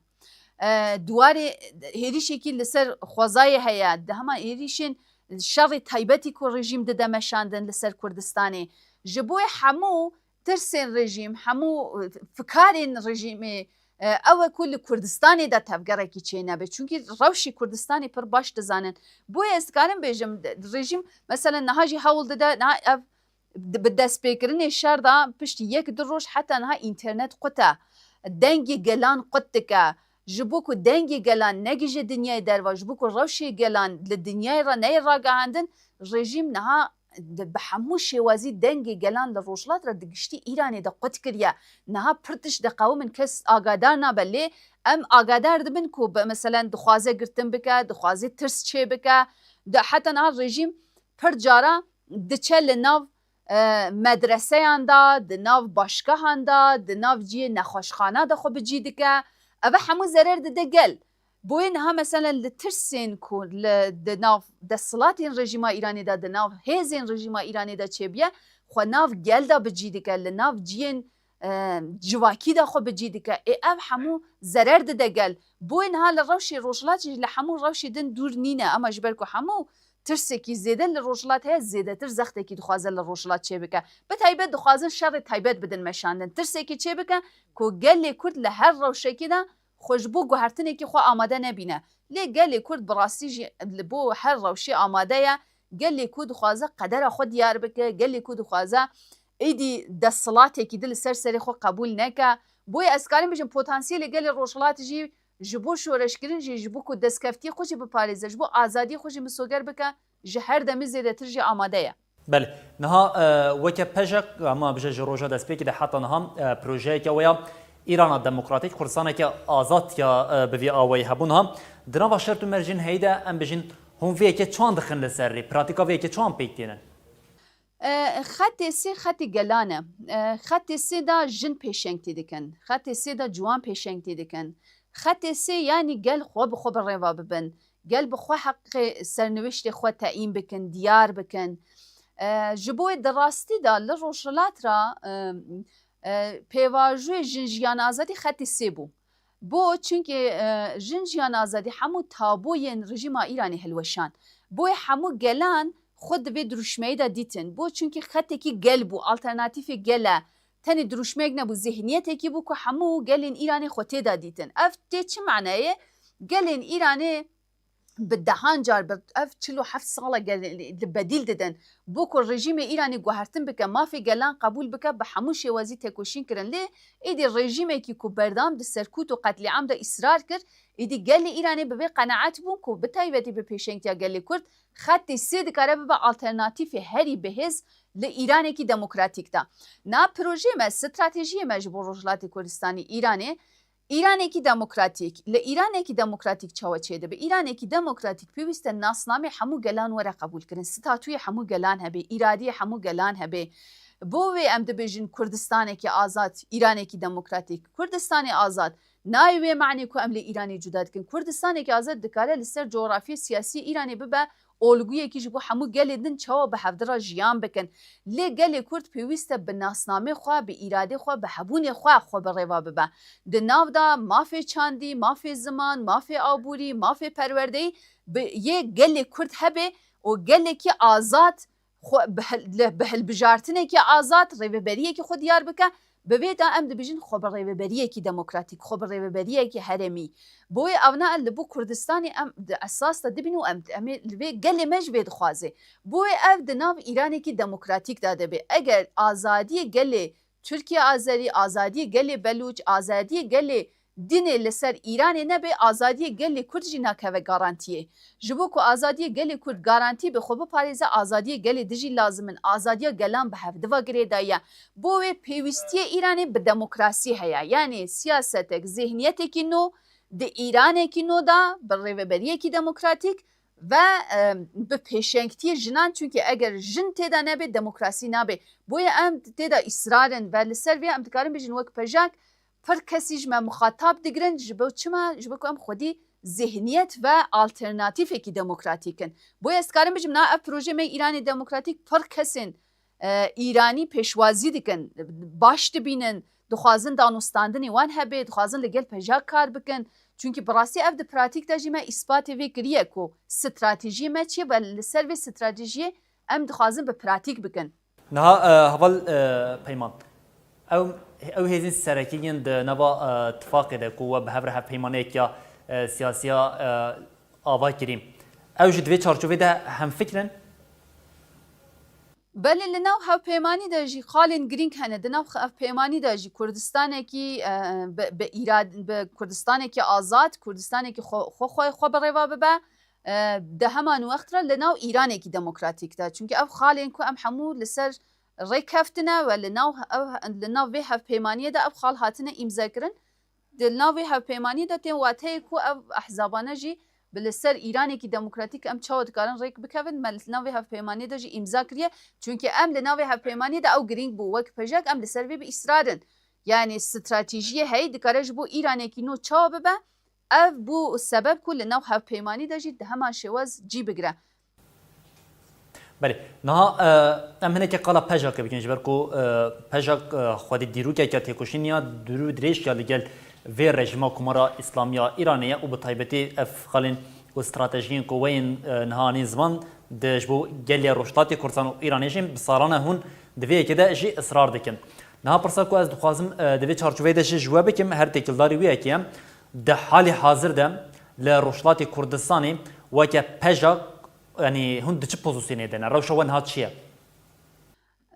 E, di warê hêrîşekî li ser xwezayê heye, di hema hêrîşên şerê taybetî ku rejîm dide meşandin li ser Kurdistanê. Ji bo hemû tirsên rejîm, hemû fikarên rejîmê, e, ew e ku li Kurdistanê de tevgerekî çênebe. Çunkî rewşî Kurdistanê pir baş dizanin. Boye ez dikarim bêjim, rejîm, mesela niha jî hewl dide, niha ev di, bi destpêkirinê şer de piştî yek du roj heta niha înternet qut e. Dengê gelan qut dike. Ji bo ku dengê gelan negihîje dinyayê derva, ji bo ku rewşê gelan li dinyayê re neyê ragihandin, rejîm niha di, bi hemû şêwazî dengê gelan li Rojhilat re di giştî Îranê de qut kiriye. Niha pir tişt diqewimin, kes agadar nabe, lê em agadar dibin ku bi, meselen, dixwaze girtin bike, dixwaze tirs çê bike. Di, heta niha rejîm pir cara diçe li nav, e, medreseyan de, di nav başgehan de, di nav cihê nexweşxana de xwe bi cî dike. Ev hemû zerer dide gel. Boyê niha, meselen, li tirsên ku li, di nav desthilatên rejîma Îranê de, di nav hêzên rejîma Îranê de çêbiye, xwe nav gel de bi cî dike, li nav cihên, e, civakî de xwe bi cî dike. Ê ev hemû zerer dide gel. Boyê niha li rewşê Rojhilat jî li hemû rewşê din dûr nîne. Ema ji ber ku hemû tirsekî zêde li Rojhilat heye, zêdetir zextekî dixwaze li Rojhilat çêbike. Bi taybet dixwazin şerê taybet bidin meşandin. Tirsekî çêbike ku gelê Kurd li her rewşekî de xwe ji bo guhertinekî xwe amade nebîne. Lê gelê Kurd bi rastî jî li bo her rewşê amade ye. Gelê ku dixwaze qedera xwe diyar bike, gelê ku dixwaze êdî desthilatekî di li ser serê xwe qebûl neke. Boye ez karim bijim potansiyelê gelê Rojhilat jî ji bo şoreşkirin jî, ji bo ku destkeftiyê xwe jî biparêze, ji bo azadiyê xwe jî misoger bike, ji her demî zêdetir jî amade ye. Belê. Niha, e, weke PJAK, hema bije ji roja destpêkê de heta niha, e, projeyeke we ya Îrana Demokratîk, Kurdistaneke azad ya, e, bi vî awayî hebû niha. Di nava şert û mercên heyî de em bijîn hûn vê yekê çawan dixin li ser rê? Pratîka vê yekê çawan pêk tênin? E, xetê sê xetê gelan e. E, xetê sê de jin pêşengtî dikin. Xetê sê de ciwan pêşengtî dikin. Xetê sê, yanî gel xwe bi xwe bi rêva bibin. Gel bi xwe heqê sernewiştê xwe teyîn bikin, diyar bikin. E, ji bo wê di rastî de li Rojhilat re, e, e, pêvajoyê jin jiyan azadî xetê sê bû. Bo, çunkî, e, jin jiyan azadî hemû taboyên rejîma Îranê hilweşand. Boyê hemû gelan xwe di vê dirûşmeyê de dîtin. Bo, çunkî xetekî gel bû, alternatîfê gel e. Tenê dirûşmeyek nebû, zihniyetekî bû ku hemû gelên Îranê xwe tê de dîtin. Ev tê çi manayê? Gelên Îranê bi dehan car, bi ev çil û heft sala gel-, li bedîl didin. Bo ku rejîmê Îranê guhertin bike, mafê gelan qebûl bike, bi hemû şêwazî têkoşîn kirin. Lê êdî rejîmekî ku berdewam di serkût û qetlîam de îsrar kir, êdî gelê Îranê bi vê qenaet bûn ku bi taybetî bi pêşengtiya gelê Kurd, xetê sê dikare bibe alternatîfê herî bihêz li Îranekî demokratîk de. Na projeyê me, stratejiyê me ji bo Rojhilatê Kurdistanê Îranê, Îranekî demokratîk, li Îranekî demokratîk çawa çêdibe? Îranekî demokratîk pêwîst e nasnamê hemû gelan were qebûlkirin, statûyê hemû gelan hebe, îradeyê hemû gelan hebe. Bo wê em dibêjin Kurdistanekî azad, Îranekî demokratîk. Kurdistanê azad nayê wê manê ku em li Îranê cuda dikin. Kurdistanekî azad dikare li ser cografyê siyasî Îranê bibe olguyekî ji bo hemû gelê din çawa bi hevdi re jiyan bikin. Lê gelê Kurd pêwîst e bi nasnamê xwe, bi îradê xwe, bi hebûnê xwe xwe bi rêva bibe. Di nav de mafê çandî, mafê ziman, mafê aborî, mafê perwerdeyî bi yê gelê Kurd hebe û gelekî azad xwe bi hil-, li, bi hilbijartinekî azad, rêveberiyekî xwe diyar bike. Bi vê de em dibêjin xwe bi rêveberiyekî demokratîk, xwe bi rêveberiyekî herêmî. Boyê evna li bo Kurdistanê em di esas de dibîn û em, em ê li vê gelê me ji vê dixwaze. Boyê ev di nav Îranekî demokratîk de dibe. Eger azadiyê gelê Tirkiye Azerî, azadiyê gelê Belûç, azadiyê gelê dinê li ser Îranê nebe, azadiyê gelê Kurd jî nakeve garantiyê. Ji bo ku azadiyê gelê Kurd garantî be, xwe biparêze, azadiyê gelê din jî lazim in. Azadiya gelan bi hevdiva girêdayî ye. Bo wê pêwîstiyê Îranê bi demokrasî heye. Yanî siyasetek, zihniyetekî nû di Îranekî nû de bi rêveberiyekî demokratîk ve, e, bi pêşengtiyê jinan, çunkî eger jin tê de nebe, demokrasî nabe. Boye em tê de îsrar in ve li ser vê em dikarin bêjin wek PJAK pir kesî ji me muxatab digirin, ji bo çima? Ji bo ku em xwedî zihniyet ve alternatîfekî demokratîk in. Boye ez dikarim bijim, na ev projê me Îranê demokratîk pir kesên, e, Îranî pêşwazî dikin, baş dibînin, dixwazin danûstandinê wan hebe, dixwazin li gel PJAK kar bikin. Çunkî bi rastî ev di pratîk de jî me îspatê vê kiriye ku stratejiyê me çi ye ve li ser vê stratejiyê em dixwazin bi pratîk bikin. Niha, e, heval, e, Peyman, ew, ew hêzên serekî yên di nava, e, tifaqê de ku we bi hev re hevpeymaniyek ya, e, siyasî ya, e, ava kirî, ew jî di vê çarçovê de hemfikr in? Belê, li nav hevpeymanî de jî xalên girîng hene. Di nav hevpeymanî de jî Kurdistanekî, e, bi, bi îrad-, bi Kurdistanekî azad, Kurdistanekî xwe, xwe, xwe, xwe bi rêva bibe. E, di heman wext re li nav Îranekî demokratîk de. Çunke ev xalên ku em hemû li ser rêk keftine we li nav, ev, li nav vê hevpeymaniyê de ev xal hatine îmzekirin. Di nav vê hevpeymaniyê de tên wateyê ku ev ehzabane jî bi li ser Îranekî demokratîk em çawa dikarin rêk bikevin, me li nav vê hevpeymaniyê de jî îmza kiriye. Çunke em li nav vê hevpeymaniyê de ew girîng bû. Wek PJAK em li ser vê bi îsrar in. Yanî stratejiyê heyî dikare ji bo Îranekî nû çawa bibe, ev bû sebeb ku li nav hevpeymanî de jî di heman şêwaz cî bigire. Belê. Niha, e, em hinekî qala PJAKê bikin, ji ber ku, e, PJAK, e, xwedî dîrokeke têkoşîn ya dûr û dirêj ya li gel vê rejîma Komara Îslamî ya Îranê ye û bi taybetî ev xalên û stratejiyên ku weyên, e, niha anîn ziman di ji bo gelê Rojhilatê Kurdistan û Îranê jî bi salan e hûn di vê yekê de jî israr dikin. Niha pirsa ku ez dixwazim, e, di vê çarçoveyê de jî ji we bikim, her têkildarî wê yekê ye. Di halê hazir de li Rojhilatê Kurdistanê weke PJAK, yanî hûn di çi pozîsyonê de ne? Rewşa we niha çi ye?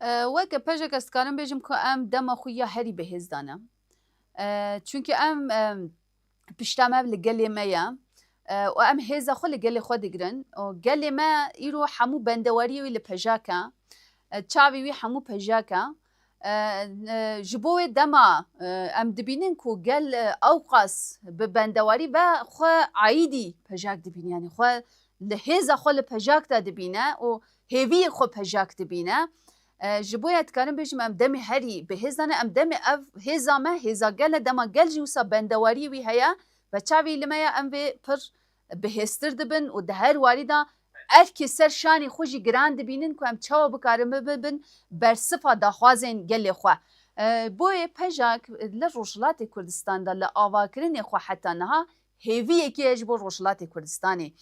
E, weke PJAK ez dikarim bêjim ku em dema xwe ya herî bi hêz de ne. E, çunke em, e, pişta me li gelê me ye. E, û em hêza xwe li gelê xwe digirin. Û gelê me îro hemû bendewariyê wî li PJAK e. E, çavê wî hemû PJAK e. E, e, ji bo wê dema, e, em dibînin ku gel, e, ewqas bi bendewarî ve xwe aîdî PJAK dibîne, yanî xwe li hêza xwe li PJAK de dibîne û hêviyê xwe PJAK dibîne. E, ji bo ya dikarim bêjim em demê herî bi hêz de ne, em demê ev hêza me, hêza gel e, dema gel jî wisa bendewariyê wî heye ve çavê li me ye, em vê pir bihêztir dibin û di her warî de erkê ser şanê xwe jî giran dibînin ku em çawa bikarin bibin bersifa daxwazên gelê xwe. E, boyê PJAK li Rojhilatê Kurdistan de li avakirinê xwe heta niha hêviyekî ye ji bo Rojhilatê Kurdistanê.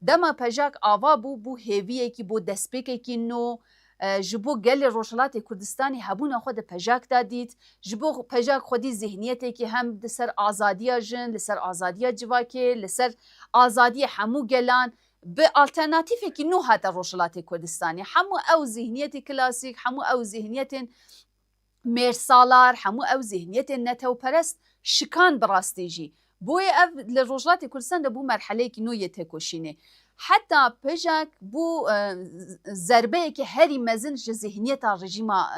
Dema PJAK ava bû, bû hêviyekî, bû destpêkekî nû, e, ji bo gelê Rojhilatê Kurdistanê hebûna xwe di PJAK de dît. Ji bo PJAK xwedî zihniyetekî hem li ser azadiya jin, li ser azadiya civakê, li ser azadiyê hemû gelan bi alternatîfekî nû hate Rojhilatê Kurdistanê. Hemû ew zihniyetê klasîk, hemû ew zihniyetên mêrsalar, hemû ew zihniyetên netewperest şikan bi rastî jî. Boyê ev li Rojhilatê Kurdistan de bû merheleyekî nû yê têkoşînê. Heta PJAK bû, e, z-, zerbeyekî herî mezin ji zihniyeta rejîma,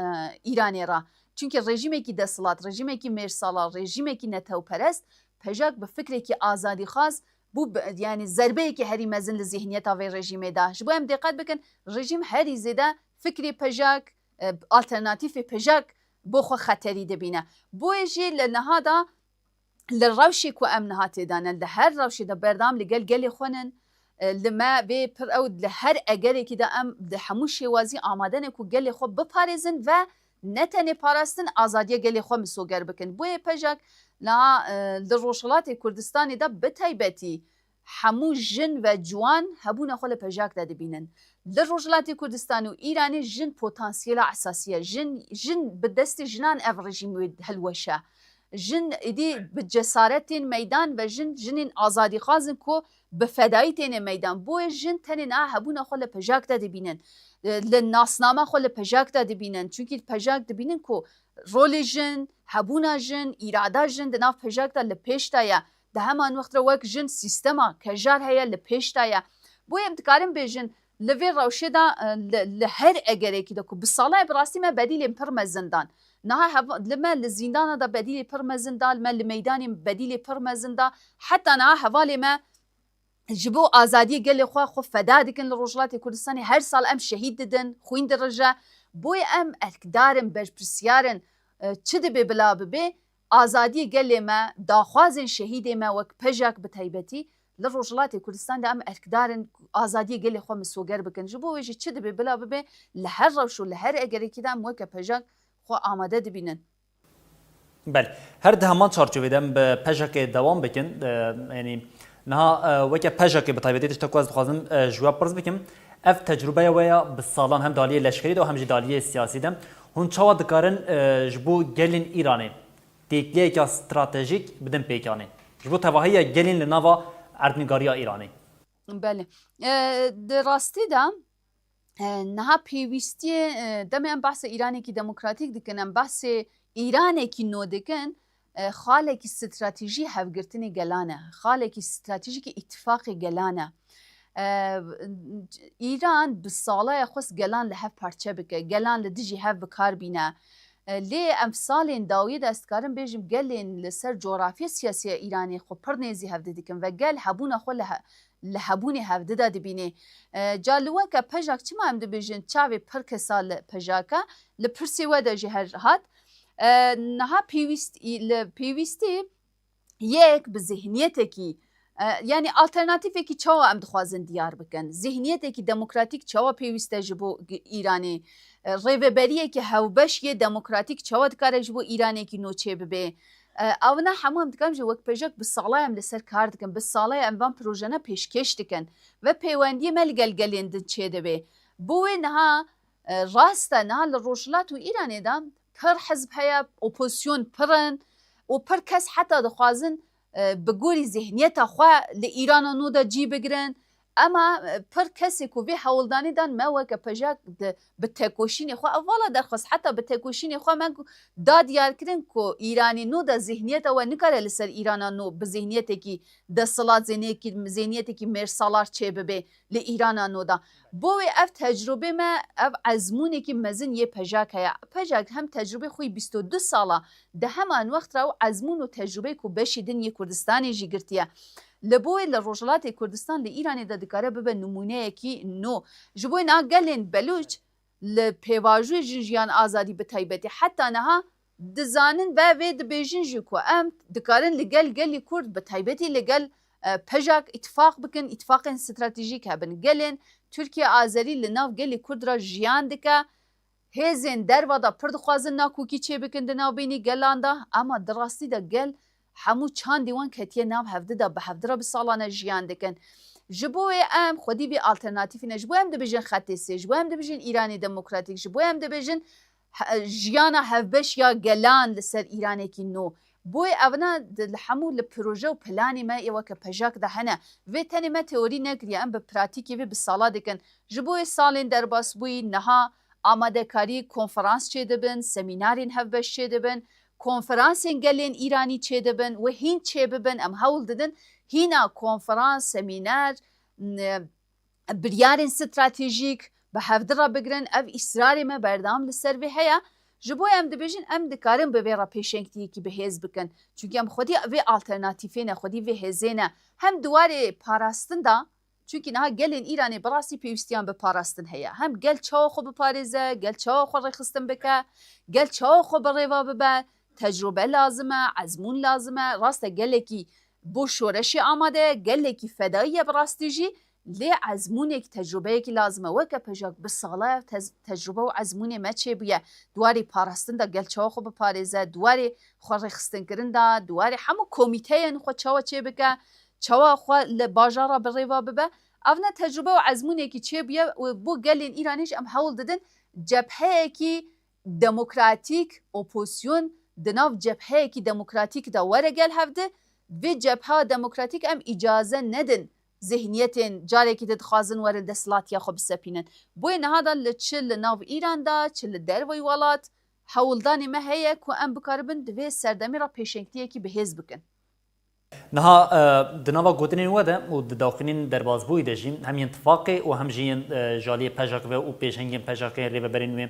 e, Îranê re. Çunke rejîmekî desthilat, rejîmekî mêrsalar, rejîmekî netewperest, PJAK bi fikrekî azadîxwaz bû, bi, yanî zerbeyekî herî mezin li zihniyeta vê rejîmê da. Ji bo em diqet bikin, rejîm herî zêde fikrê PJAK, e, alternatîfê PJAK bo xwe xeterî dibîne. Boyê jî li niha de li rewşê ku em niha tê de ne, li her rewşê de berdewam li gel gelê xwe nin, e, li me vê pir ew li her egerekî de em di hemû şêwazî amade ne ku gelê xwe biparêzin ve ne tenê parastin, azadiya gelê xwe misoger bikin. Boyê PJAK niha, e, li Rojhilatê Kurdistanê de bi taybetî hemû jin ve ciwan hebûna xwe li PJAK de dibînin. Li Rojhilatê Kurdistan û Îranê jin potansiyela esasî ye. Jin, jin bi destê jinan ev rejîm wê hilweşe. Jin êdî bi cesaret tên meydan ve jin, jinên azadîxwaz in ku bi fedayî têne meydan. Boye jin tenê niha hebûna xwe li PJAK de dibînin. Li nasnama xwe li PJAK de dibînin. Çunkî PJAK dibînin ku rolê jin, hebûna jin, îrada jin di nav PJAK de li pêş de ye. Di heman wext re wek jin sîstema kejar heye, li pêş de ye. Boye em dikarin bêjin, li vê rewşê de, e, li, li her egerekî de ku bi sala ye bi rastî me bedîlên pir mezin dan. Niha heva-, li me li zîndana de bedîlê pir mezin da, li me li meydanê bedîlê pir mezin da. Heta niha hevalê me ji bo azadiyê gelê xwe, xwe feda dikin li Rojhilatê Kurdistanê. Her sal em şehîd didin, xwîn dirije. Boye em erkdar in, berpirsiyar in, e, çi dibe bila bibe, azadiyê gelê me, daxwazên şehîdê me wek PJAK bi taybetî, li Rojhilatê Kurdistan de em erkdar in azadiyê gelê xwe misoger bikin. Ji bo wê jî çi dibe bila bibe, li her rewş û li her egerekî de em weke PJAK xwe amade dibînin. Belê. Her di heman çarçovê de em bi PJAKê dewam bikin. E, yanî niha, e, weke PJAKê bi taybetî tiştek ku ez dixwazim, e, ji we pirs bikim. Ev tecrûbeya we ya bi salan hem di aliyê leşkerî de û hem jî di aliyê siyasî de. Hûn çawa dikarin, e, ji bo gelên Îranê têkiliyeke stratejîk bidin pêkanê? Ji bo tevahiya gelên li nava erdnîgariya Îranê. Belê. E, di rastî de, e, niha pêwîstiyê, e, demê em behsê Îranekî demokratîk dikin, em behsê Îranekî nû dikin, e, xalekî stratejî hevgirtinê gelan e, xalekî stratejîkî îtîfaqê gelan e. E, Îran bi salaya xwest gelan li hev parçe bike, gelan li dijî hev bi kar bîne. E, lê em salên dawiyê de ez dikarim bêjim gelên li ser cografya siyasiya Îranê xwe pir nêzî hevdî dikin ve gel hebûna xwe li he-, li hebûnê hevdî de dibînê. E, ca li weke pejak çima em dibêjin çavê pir kesa li pejak e, li pirsê we de jî her hat. E, niha pêwîst-, li pêwîstî yek bi zihniyetekî, e, yanî alternatîfekî çawa em dixwazin diyar bikin? Zihniyetekî demokratîk çawa pêwîst e ji bo g-, Îranê? E, rêveberiyekî hewbeş yê demokratîk çawa dikare ji bo Îranekî nû çêbibe? E, evna hemû em dikarin ji wek pejek bi sala em li ser kar dikin, bi sala em van projena pêşkêş dikin ve peywendiyê me li gel gelên din çêdibe. Bo wê niha, e, rast e, niha li Rojhilat û Îranê de pir hizb heye, opozisyon pir in û pir kes heta dixwazin, e, bi gorî zihniyeta xwe li Îrana nû de cî bigirin. Ema, e, pir kesê ku vê hewldanê dan me weke pejak di, bi tekoşînê xwe, ev vala derxwest, heta bi tekoşînê xwe me ku da diyar kirin ku Îranê nû de zihniyeta we nikare li ser Îrana nû bi zihniyetekî desthilat, zihniyekî, zihniyetekî mêrsalar çêbibe li Îrana nû de. Bo wê ev tecrûbê me, ev ezmûnekî mezin yê pejak heye. Pejak hem tecrûbê xwe yî bîst û du sala di heman wext re û ezmûn û tecrûbeyê ku beşî din yê Kurdistanê jî girtiye. Li bo wê li Rojhilatê Kurdistan li Îranê de dikare bibe nimûneyekî nû. Ji bo wê niha gelên Belûç li pêvajoyê jin jiyan azadî bi taybetî heta niha dizanin ve vê dibêjin jî ku em dikarin li gel gelî Kurd, bi taybetî li gel, e, pejak îtifaq bikin, îtifaqên stratejîk hebin. Gelên Tirkiye Azerî li nav gelî Kurd re jiyan dike. Hêzên derva de pir dixwazin nakokî çêbikin di navbênî gelan de, ema di rastî de gel hemû çandî wan ketiye nav hevdi de, bi hevdi re bi salan e jiyan dikin. Ji bo wê em xwedî vê alternatîfî ne, ji bo em dibêjin Xetê Sê, ji bo em dibêjin Îranê Demokratîk, ji bo em dibêjin he-, jiyana hevbeş ya gelan li ser Îranekî nû. Bo wê evna di, li hemû li proje û planê me yê weke pejak de hene. Vê tenê me teorî nekiriye, em bi pratîkê vê bi sala dikin. Ji bo wê salên derbasbûyî niha amadekarî konferans çêdibin, semînarên hevbeş çêdibin, konferansên gelên Îranî çêdibin û hîn çêbibin, em hewl didin hîna konferans, semîner, n-, biryarên stratejîk bi hevdi re bigirin. Ev îsrarê me berdewam li ser vê heye. Ji bo em dibêjin, em dikarin bi vê re pêşengtiyekî bi hêz bikin. Çunkî em xwedî vê alternatîfê ne, xwedî vê hêzê ne. Hem di warê parastin de, çunkî niha gelên Îranê bi rastî pêwîstiyan bi parastin heye. Hem gel çawa xwe biparêze, gel çawa xwe rêxistin bike, gel çawa xwe bi rêva bibe, tecrûbe lazim e, ezmûn lazim e. Rast e, gelekî bo şoreşê amade ye, gelekî fedayî ye bi rastî jî, lê ezmûnekî, tecrûbeyekî lazim e. Weke pejak bi sala ye tez-, tecrûbe û ezmûnê me çêbûye. Di warê parastin de gel çawa xwe biparêze, di warê xwe rêxistinkirin de, di warê hemû komîteyên xwe çawa çêbike, çawa xwe li bajara bi rêva bibe. Ev ne tecrûbe û ezmûnekî çêbûye û bo gelên Îranê jî em hewl didin cepheyekî demokratîk, opozisyon di nav cepheyekî demokratîk de were gel hevdi. Vê cepheya demokratîk em îcaze nedin zihniyetên carekî di dixwazin werin desthilatiya xwe bisepînin. Boyê niha de li çi li nav Îran de, çi li derveyî welat, hewldanê me heye ku em bikaribin di vê serdemê re pêşengtiyekî bihêz bikin. Niha, e, di nava gotinên we de û di daxuyaniyên derbasbûyî de jî hem yên tifaqê û hem jî yên, e, ji aliyê pejak ve û pêşengên pejak ên rêveberên wê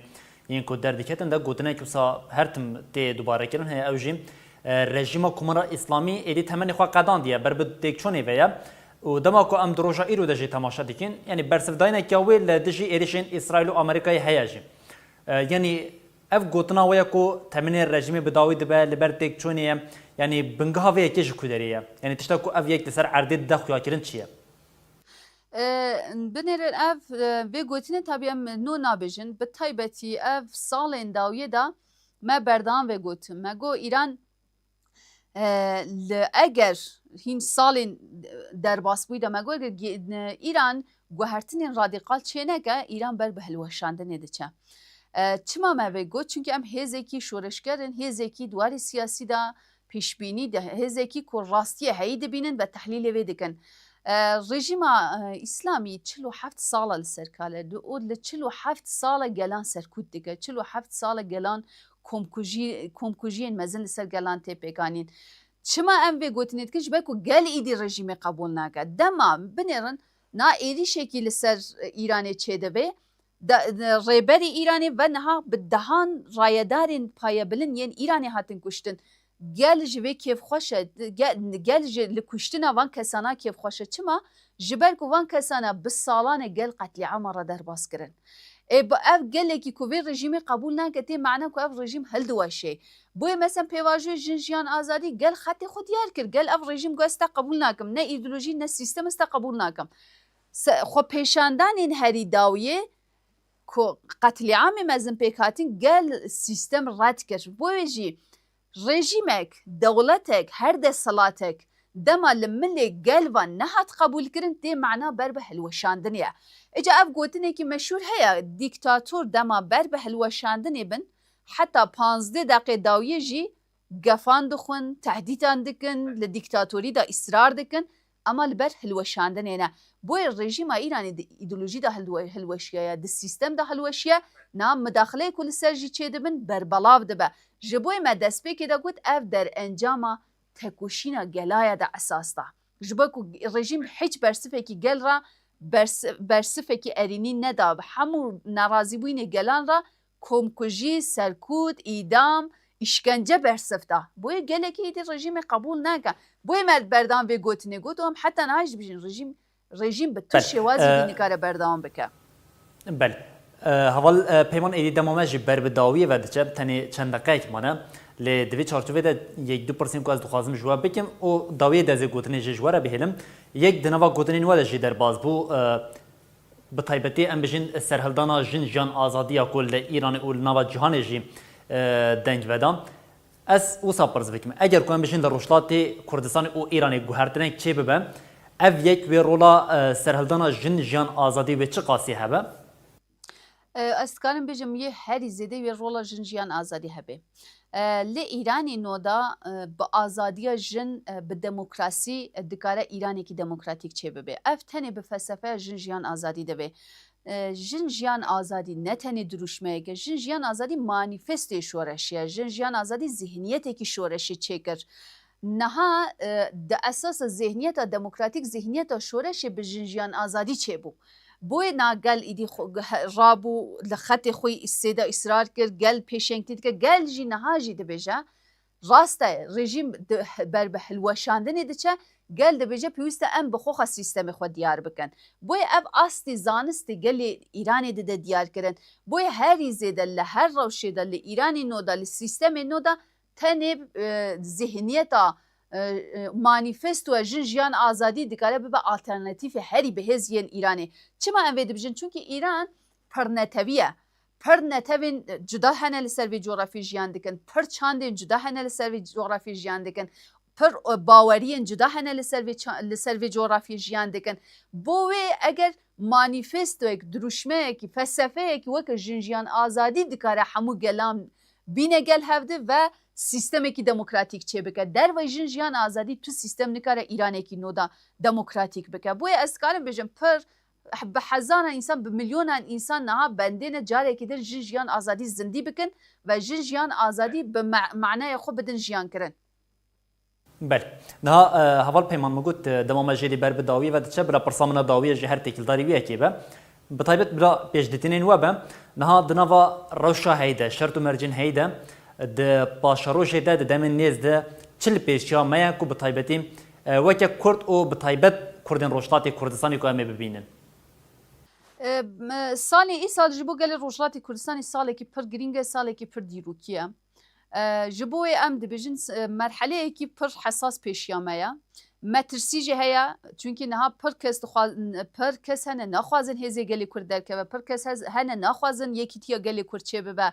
yên ku derdiketin de gotinek wisa her tim tê dubarekirin heye, ew jî, e, rejîma Komara Îslamî êdî temenê xwe qedandiye, ber bi têkçûnê ve ye û dema ku em di roja îro de jî temaşe dikin, yanî bersivdayîneke wê li dijî êrişên Îsraîl û Amerîkayê heye jî. E, yanî ev gotina we ye ku temenê rejîmê bi dawî dibe, li ber têkçûnê ye. Yanî bingeha vê yekê ji ku derê ye? Yanî tişta ku ev yek li ser erdê dide xuyakirin çi ye? E, binêrin ev, e, vê gotinê tabî em nû nabêjin. Bi taybetî ev salên dawiyê de me berdewam vê gotin. Me got Îran, e, li, eger hîn salên derbasbûyî de me got, ge-, e, Îran guhertinên radîkal çêneke, Îran ber bi hilweşandinê diçe. E, çima me vê got? Çunkî em hêzekî şoreşger in, hêzekî di warê siyasî de, pêşbînî de, hêzekî ku rastiyê heyî dibînin ve tehlîlê vê dikin. E, rejîma, e, Îslamî çil û heft sala li ser kar e û li çil û heft sala gelan serkût dike. Çil û heft sala gelan komkujî-, komkujiyên mezin li ser gelan tê pêkanîn. Çima em vê gotinê dikin? Ji ber ku gel îdî rejîmê qebûl nake. Dema binêrin Na êrîşekî li ser Îranê çêdibe. Da, rêberê Îranê ve niha bi dehan rayedarên payebilind yên Îranê hatin kuştin. Gel ji vê kêfxweş e, gel, gel ji li kuştina van kesana kêfxweş e. Çima? Ji ber ku van kesana bi salan e gel qetlîama re derbas kirin. Ê, bi ev gelekî ku vê rejîmê qebûl nake, tê mane ku ev rejîm hildiweşê. Boyê mesela pêvajoyê jin jiyan azadî gel xetê xwe diyar kir. Gel ev rejîm got ez te qebûl nakim. Ne îdeolojî ne sîstem ez te qebûl nakim. Se-, xwe pêşandanên herî dawiyê ku qetlîamê mezin pêk hatin gel sîstem red kir. Boyê jî rejîmek, dewletek, her desthilatek dema li milê gel ve nehat qebûlkirin, tê mana ber bi hilweşandinê ye. Îca ev gotinekî meşhûr heye, dîktator dema ber bi hilweşandinê bin, heta panzdeh deqê dawiyê jî gefan dixwin, tehdîtan dikin, li dîktatorî de îsrar dikin, ema li ber hilweşandinê ne. Boyê rejîma Îranê di îdeolojî de hilwe-, hilweşiye ye, di sîstem de hilweşiye, niha midaxileyê ku li ser jî çêdibin berbelav dibe. Ji boyê me destpêkê de got ev derencama tekoşîna gela ye di esas de. Ji bo ku rejîm hiç bersifekî gel re bers-, bersifekî erênî neda, bi hemû nerazîbûyînê gelan re komkujî, serkût, îdam, îşkence bersif da. Boyê gelekî êdî rejîmê qebûl nake. Boyê me berdewam vê gotinê got û em heta niha jî dibêjin rejîm, rejîm bi tu Belê. şêwazî Ee, vî nikare berdewam bike. Belê. Ee, heval, e, Peyman, êdî dema me jî ber bi dawiyê ve diçe, tenê çend deqeyek mane. Lê di vê çarçovê de yek du pirsên ku ez dixwazim ji we bikim û dawiyê de ez ê gotinê jî ji we re bihêlim. Yek di nava gotinên we de jî derbas bû, e, Bi taybetî em bijîn serhildana jin jiyan azadiya ku li Îranê û li nava cîhanê jî, e, deng veda. Ez wisa pirs bikim. Eger ku em bijîn li Rojhilatê Kurdistanê û Îranê guhertinek çêbibe, ev yek wê rola, e, serhildana jin jiyan azadî wê çi qasî hebe? E, ez dikarim bêjim yê herî zêde wê rola jin jiyan azadî hebe. E, li Îranê no de, e, bi azadiya jin, e, bi demokrasî, e, dikare Îranekî demokratîk çêbibe. Ev tenê bi felsefeya jin jiyan azadî de be. E, jin jiyan azadî ne tenê dirûşmeyek e. Jin jiyan azadî manîfestoyê şoreşê ye. Jin jiyan azadî zihniyetekî şoreşê çêkir. Niha, e, di esasa zihniyeta demokratîk, zihniyeta şoreşê bi jin jiyan azadî çêbû. Boyê na gel îdî xwe, he, rabû li xetê xwe sêda îsrar kir, gel pêşengtî dike, gel jî niha jî dibêje, rast e, rejîm di, ber bi hilweşandinê diçe, gel dibêje pêwîst e em bi xwe xwe sîstemê xwe diyar bikin. Boyê ev astê zanistê gelê Îranê dide diyar kirin. Boyê herî zêde li her rewşê de, li Îranê no de, li sîstemê no de tenê, e, zihniyeta, e, e, manîfestoya jin jiyan azadî dikare bibe alternatîfê herî bihêz yên Îranê. Çima em vê dibijin? Çunkî Îran pir netewî ye. Pir netewên cuda hene li ser vê coğrafyê jiyan dikin. Pir çandên cuda hene li ser vê coğrafyê jiyan dikin. Pir, e, baweriyên cuda hene li ser vê ça-, li ser vê coğrafyê jiyan dikin. Bo wê eger manîfestoyek, dirûşmeyekî, felsefeyekî weke jin jiyan azadî dikare hemû gelan bîne gel hevdi ve sîstemekî demokratîk çêbike. Dervey jin jiyan azadî tu sîstem nikare Îranekî no de demokratîk bike. Boye ez dikarim bêjim pir bi hezaran însan, bi milyonan însan niha bendê ne carekî din jin jiyan azadî zindî bikin ve jin jiyan azadî bi ma-, manaya xwe bidin jiyan kirin. Belê. Niha, e, heval Peyman min got, e, dema me jêrî ber bi dawiyê ve diçe, bila pirsa min a dawiyê ji her têkildarî wî yekê be. Bi taybet bila pêşdîtinên we be. Niha di nava rewşa heyî de, şert û mercên heyî de, di paşerojê de, di demên nêz de çi li pêşiya me ye ku bi taybetî, e, weke Kurd û bi taybet Kurdên Rojhilatê Kurdistanê ku em ê bibînin? E, me, salê îsal ji bo gelê Rojhilatê Kurdistanê salekî pir girîng e, salekî pir dîrokî ye. E, ji bo wê em dibêjin, s-, e, merheleyekî pir hesas pêşiya me ye. Metirsî jî heye, çunkî niha pir kes dixwa-, pir kes hene naxwazin hêzê gelê Kurd derkeve, pir kes hez-, hene naxwazin yekîtiya gelê Kurd çêbibe.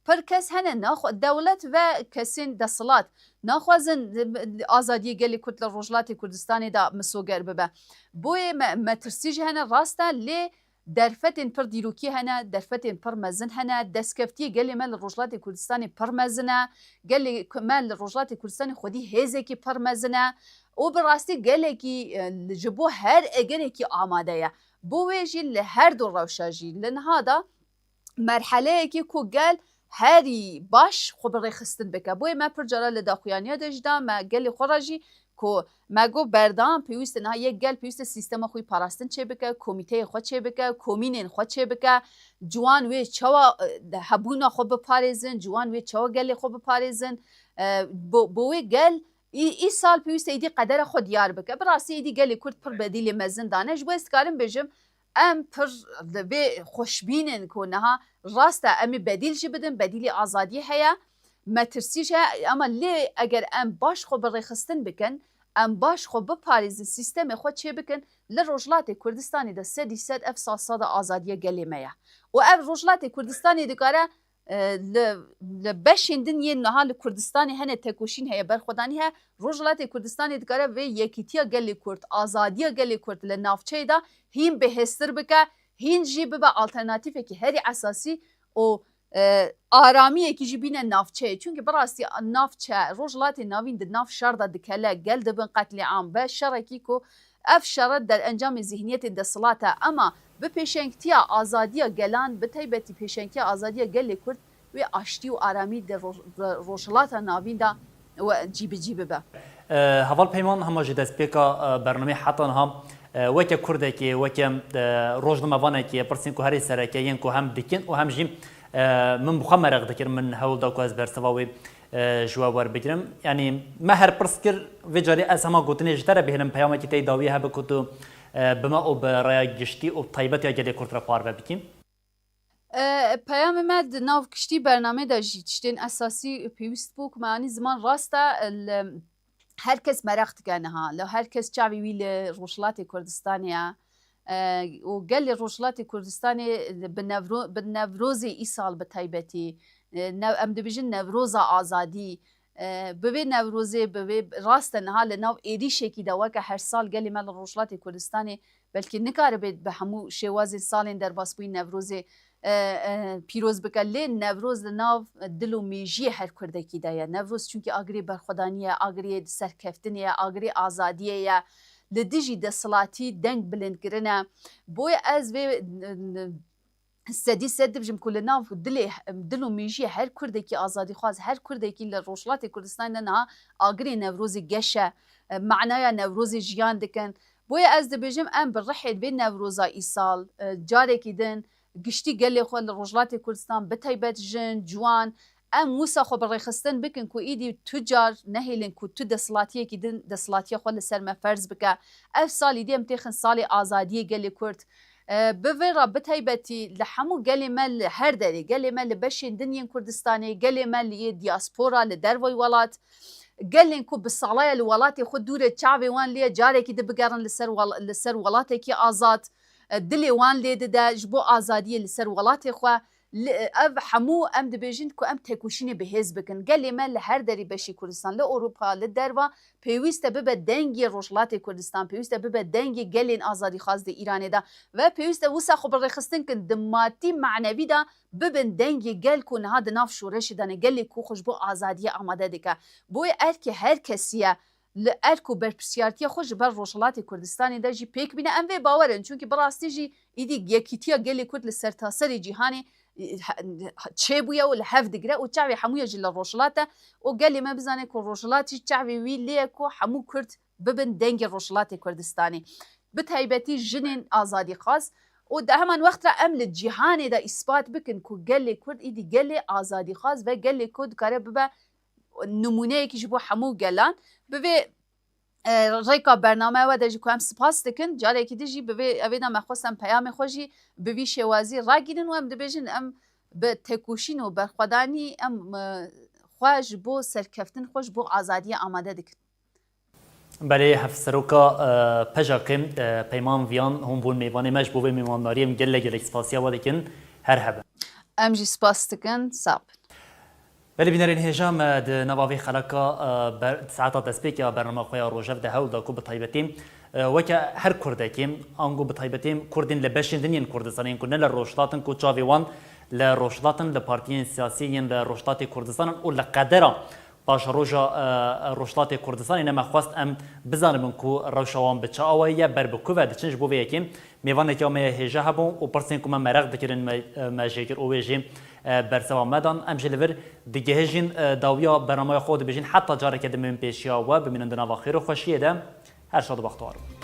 Pir kes hene naxwa-, dewlet ve kesên desthilat naxwazin, e, azadiyê gelê Kurd li Rojhilatê Kurdistanê de misoger bibe. Boyê me-, metirsî jî hene, rast e, lê derfetên pir dîrokî hene, derfetên pir mezin hene, destkeftiyê gelê me li Rojhilatê Kurdistanê pir mezin e, gelê ku-, me li Rojhilatê Kurdistanê xwedî hêzekî pir mezin e û bi rastî gelekî, e, li, ji bo her egerekî amade ye. Bo wê jî li her du rewşa jî li niha de merheleyekî ku gel herî baş xwe bi rêxistin bike. Boyê me pir cara li daxuyaniya de jî da me gelê xwe re jî ku me got berdan pêwîst e niha yek gel pêwîst e sîstema xwe yî parastin çêbike, komîteyê xwe çêbike, komînên xwe çêbike, ciwan wê çawa, e, hebûna xwe biparêzin, ciwan wê çawa gelê xwe biparêzin. E, bo, bo wê gel î, îsal pêwîst e êdî qedera xwe diyar bike. Bi rastî êdî gelê Kurd pir bedîlê mezin dane. Ji bo ez dikarim bêjim, em pir li vê xweşbîn in ku niha rast e em ê bedîl jî bidin, bedîlê azadiyê heye, metirsî jî heye, ama lê eger em baş xwe bi rêxistin bikin, em baş xwe biparêzin, sîstemê xwe çêbikin, li Rojhilatê Kurdistanê de sedî sed ev sal sada azadiya gelê me ye. Û ev Rojhilatê Kurdistanê dikare, e, li, li beşên din yên niha li Kurdistanê hene tekoşîn heye, berxwedanî heye, Rojhilatê Kurdistanê dikare vê yekîtiya gelê Kurd, azadiya gelê Kurd li navçeyê de hîn bihêztir bike, hîn jî bibe alternatîfekî herî esasî û, e, aramiyekî jî bîne navçeyê. Çunkî bi rastî navçe, Rojhilatê Navîn di nav şer de dikele, gel dibin qetlîam ve şerekî ku ev şere derencamê zihniyetên desthilat e. Ema bi pêşengtiya azadiya gelan, bi taybetî pêşengtiya azadiya gelê Kurd, wê aştî û aramî di roj-, ro-, Rojhilata Navîn de we cîbicî bibe. E, Heval Peyman, hema ji destpêka, e, bernameyê heta niha, e, weke Kurdekê, weke, e, rojnamevanekê, pirsên ku herî sereke yên ku hem dikin û hem jî, e, min bi xwe meraq dikir, min hewl da ku ez bersiva wê, e, ji we werbigirim. Yanî me her pirs kir, vê carî ez hema gotinê ji te re bihêlim, peyamekî te yî dawî hebe ku tu, e, bi me û bi raya giştî û taybet ya gelê Kurd re parve bikî. E, peyamê me di nav giştî bernamê de jî tiştên esasî pêwîst bû ku me anî ziman rast e, li her kes meraq dike niha. Li her kes çavê wî li Rojhilatê Kurdistanê ye. E, û gelê Rojhilatê Kurdistanê bi Newro-, bi Newrozê îsal bi taybetî, e, new-, em dibêjin Newroza Azadî, e, bi vê Newrozê, bi vê rast e niha li nav êrîşekî de weke her sal gelê me li Rojhilatê Kurdistanê belkî nikaribe bi hemû şêwazên salên derbasbûyî Newrozê, e, e, pîroz bike. Lê Newroz li nav dil û mêjiyê her Kurdekî de ye. Newroz çunkî agirê berxwedanî ye, agirê serkeftinê ye, agirê azadiyê ye. Li dijî desthilatî deng bilindkirin e. Boye ez vê, n-, n-, sedî sed dibêjim ku li nav dilê, dil û mêjiyê her Kurdekî azadîxwaz, her Kurdekî li Rojhilatê Kurdistanê de niha agirê Newrozê geş e, e, manaya Newrozê jiyan dikin. Boye ez dibêjim em bi rihê vê Newroza îsal, e, carekî din giştî gelê xwe li Rojhilatê Kurdistan, bi taybet jin, ciwan, em wisa xwe bi rêxistin bikin ku îdî tu car nehêlin ku tu desthilatiyekî din desthilatiya xwe li ser me ferz bike. Ev sal îdî em têxin salê azadiyê gelê Kurd. E, bi vê re bi taybetî li hemû gelê me li her derê, gelê me li beşên din yên Kurdistanê, gelê me li yê diaspora li dervayî welat, gelên ku bi salaya li welatê xwe dûr e, çavê wan lê ye carekî di bigerin li ser wel-, li ser welatekî azad, e, dilê wan lê dide ji bo azadiyê li ser welatê xwe. Li, ev hemû em dibêjin ku em tekoşînê bi hêz bikin. Gelê me li her derî beşî Kurdistan, li Ewropa, li derva, pêwîst e bibe dengê Rojhilatê Kurdistan, pêwîst e bibe dengê gelên azadîxwaz di Îranê de ve pêwîst e wisa xwe bi rêxistin kin di matî manevî de bibin dengê gel ku niha di nav şoreşê de ne, gelê ku xwe ji bo azadiyê amade dike. Boye erkê her kesî ye li erk û berpirsiyartiya xwe ji ber Rojhilatê Kurdistanê de jî pêk bîne. Em vê bawer in, çunkî bi rastî jî îdî yekîtiya gelê Kurd li sertaserê cîhanê, e, he-, çêbûye û li hev digire û çavê hemûya jî li Rojhilat e û gelê me bizane ku Rojhilat jî çavê wî lê ye ku hemû Kurd bibin dengê Rojhilatê Kurdistanê. Bi taybetî jinên azadîxwaz û di heman wext re em li cîhanê de îspat bikin ku gelê Kurd îdî gelê azadîxwaz ve gelê ku dikare bibe nimûneyekî ji bo hemû gelan. Bi vê, e, rêka bernameya we de jî ku em spas dikin, carekî din jî bi vê, evê de me xwest em peyamê xwe jî bi vî şêwazî ragînin û em dibêjin em bi tekoşîn û berxwedanî em, e, xwe ji bo serkeftin, xwe ji bo azadiyê amade dikin. Belê, Hevseroka, e, PJAKê, e, Peyman Viyan, hûn bûn mêvanê me, ji bo vê mêvandariyê em gelek gelek spasiya we dikin. Her hebe. Em jî spas dikin, sax bin. Belê bînerên hêja, me di nava vê xeleka, e, ber-, saeta destpêkê ya bernama xwe ya rojev de hewl da ku bi taybetî, e, weke her Kurdekî, ango bi taybetî Kurdên li beşên din yên Kurdistanê yên ku ne li Rojhilat in, ku çavê wan li Rojhilat in, li partiyên siyasî yên li Rojhilatê Kurdistanê û li qedera Paşeroja e, Rojhilatê Kurdistanê ne me xwest em bizanibin ku rewşa wan bi çi awayî ye, ber bi ku ve diçin. Ji bo vê yekê mêvanekî me ye hêja hebû û pirsên ku me mereq dikirin me, e, me jê kir û wê jî e, bersiva me dan. Em jî li vir digihêjin, e, dawiya bernameya xwe dibêjin heta careke din bimînin pêşiya we, bimînin di nava xêr û xweşiyê de. Her şad û bextewar bin.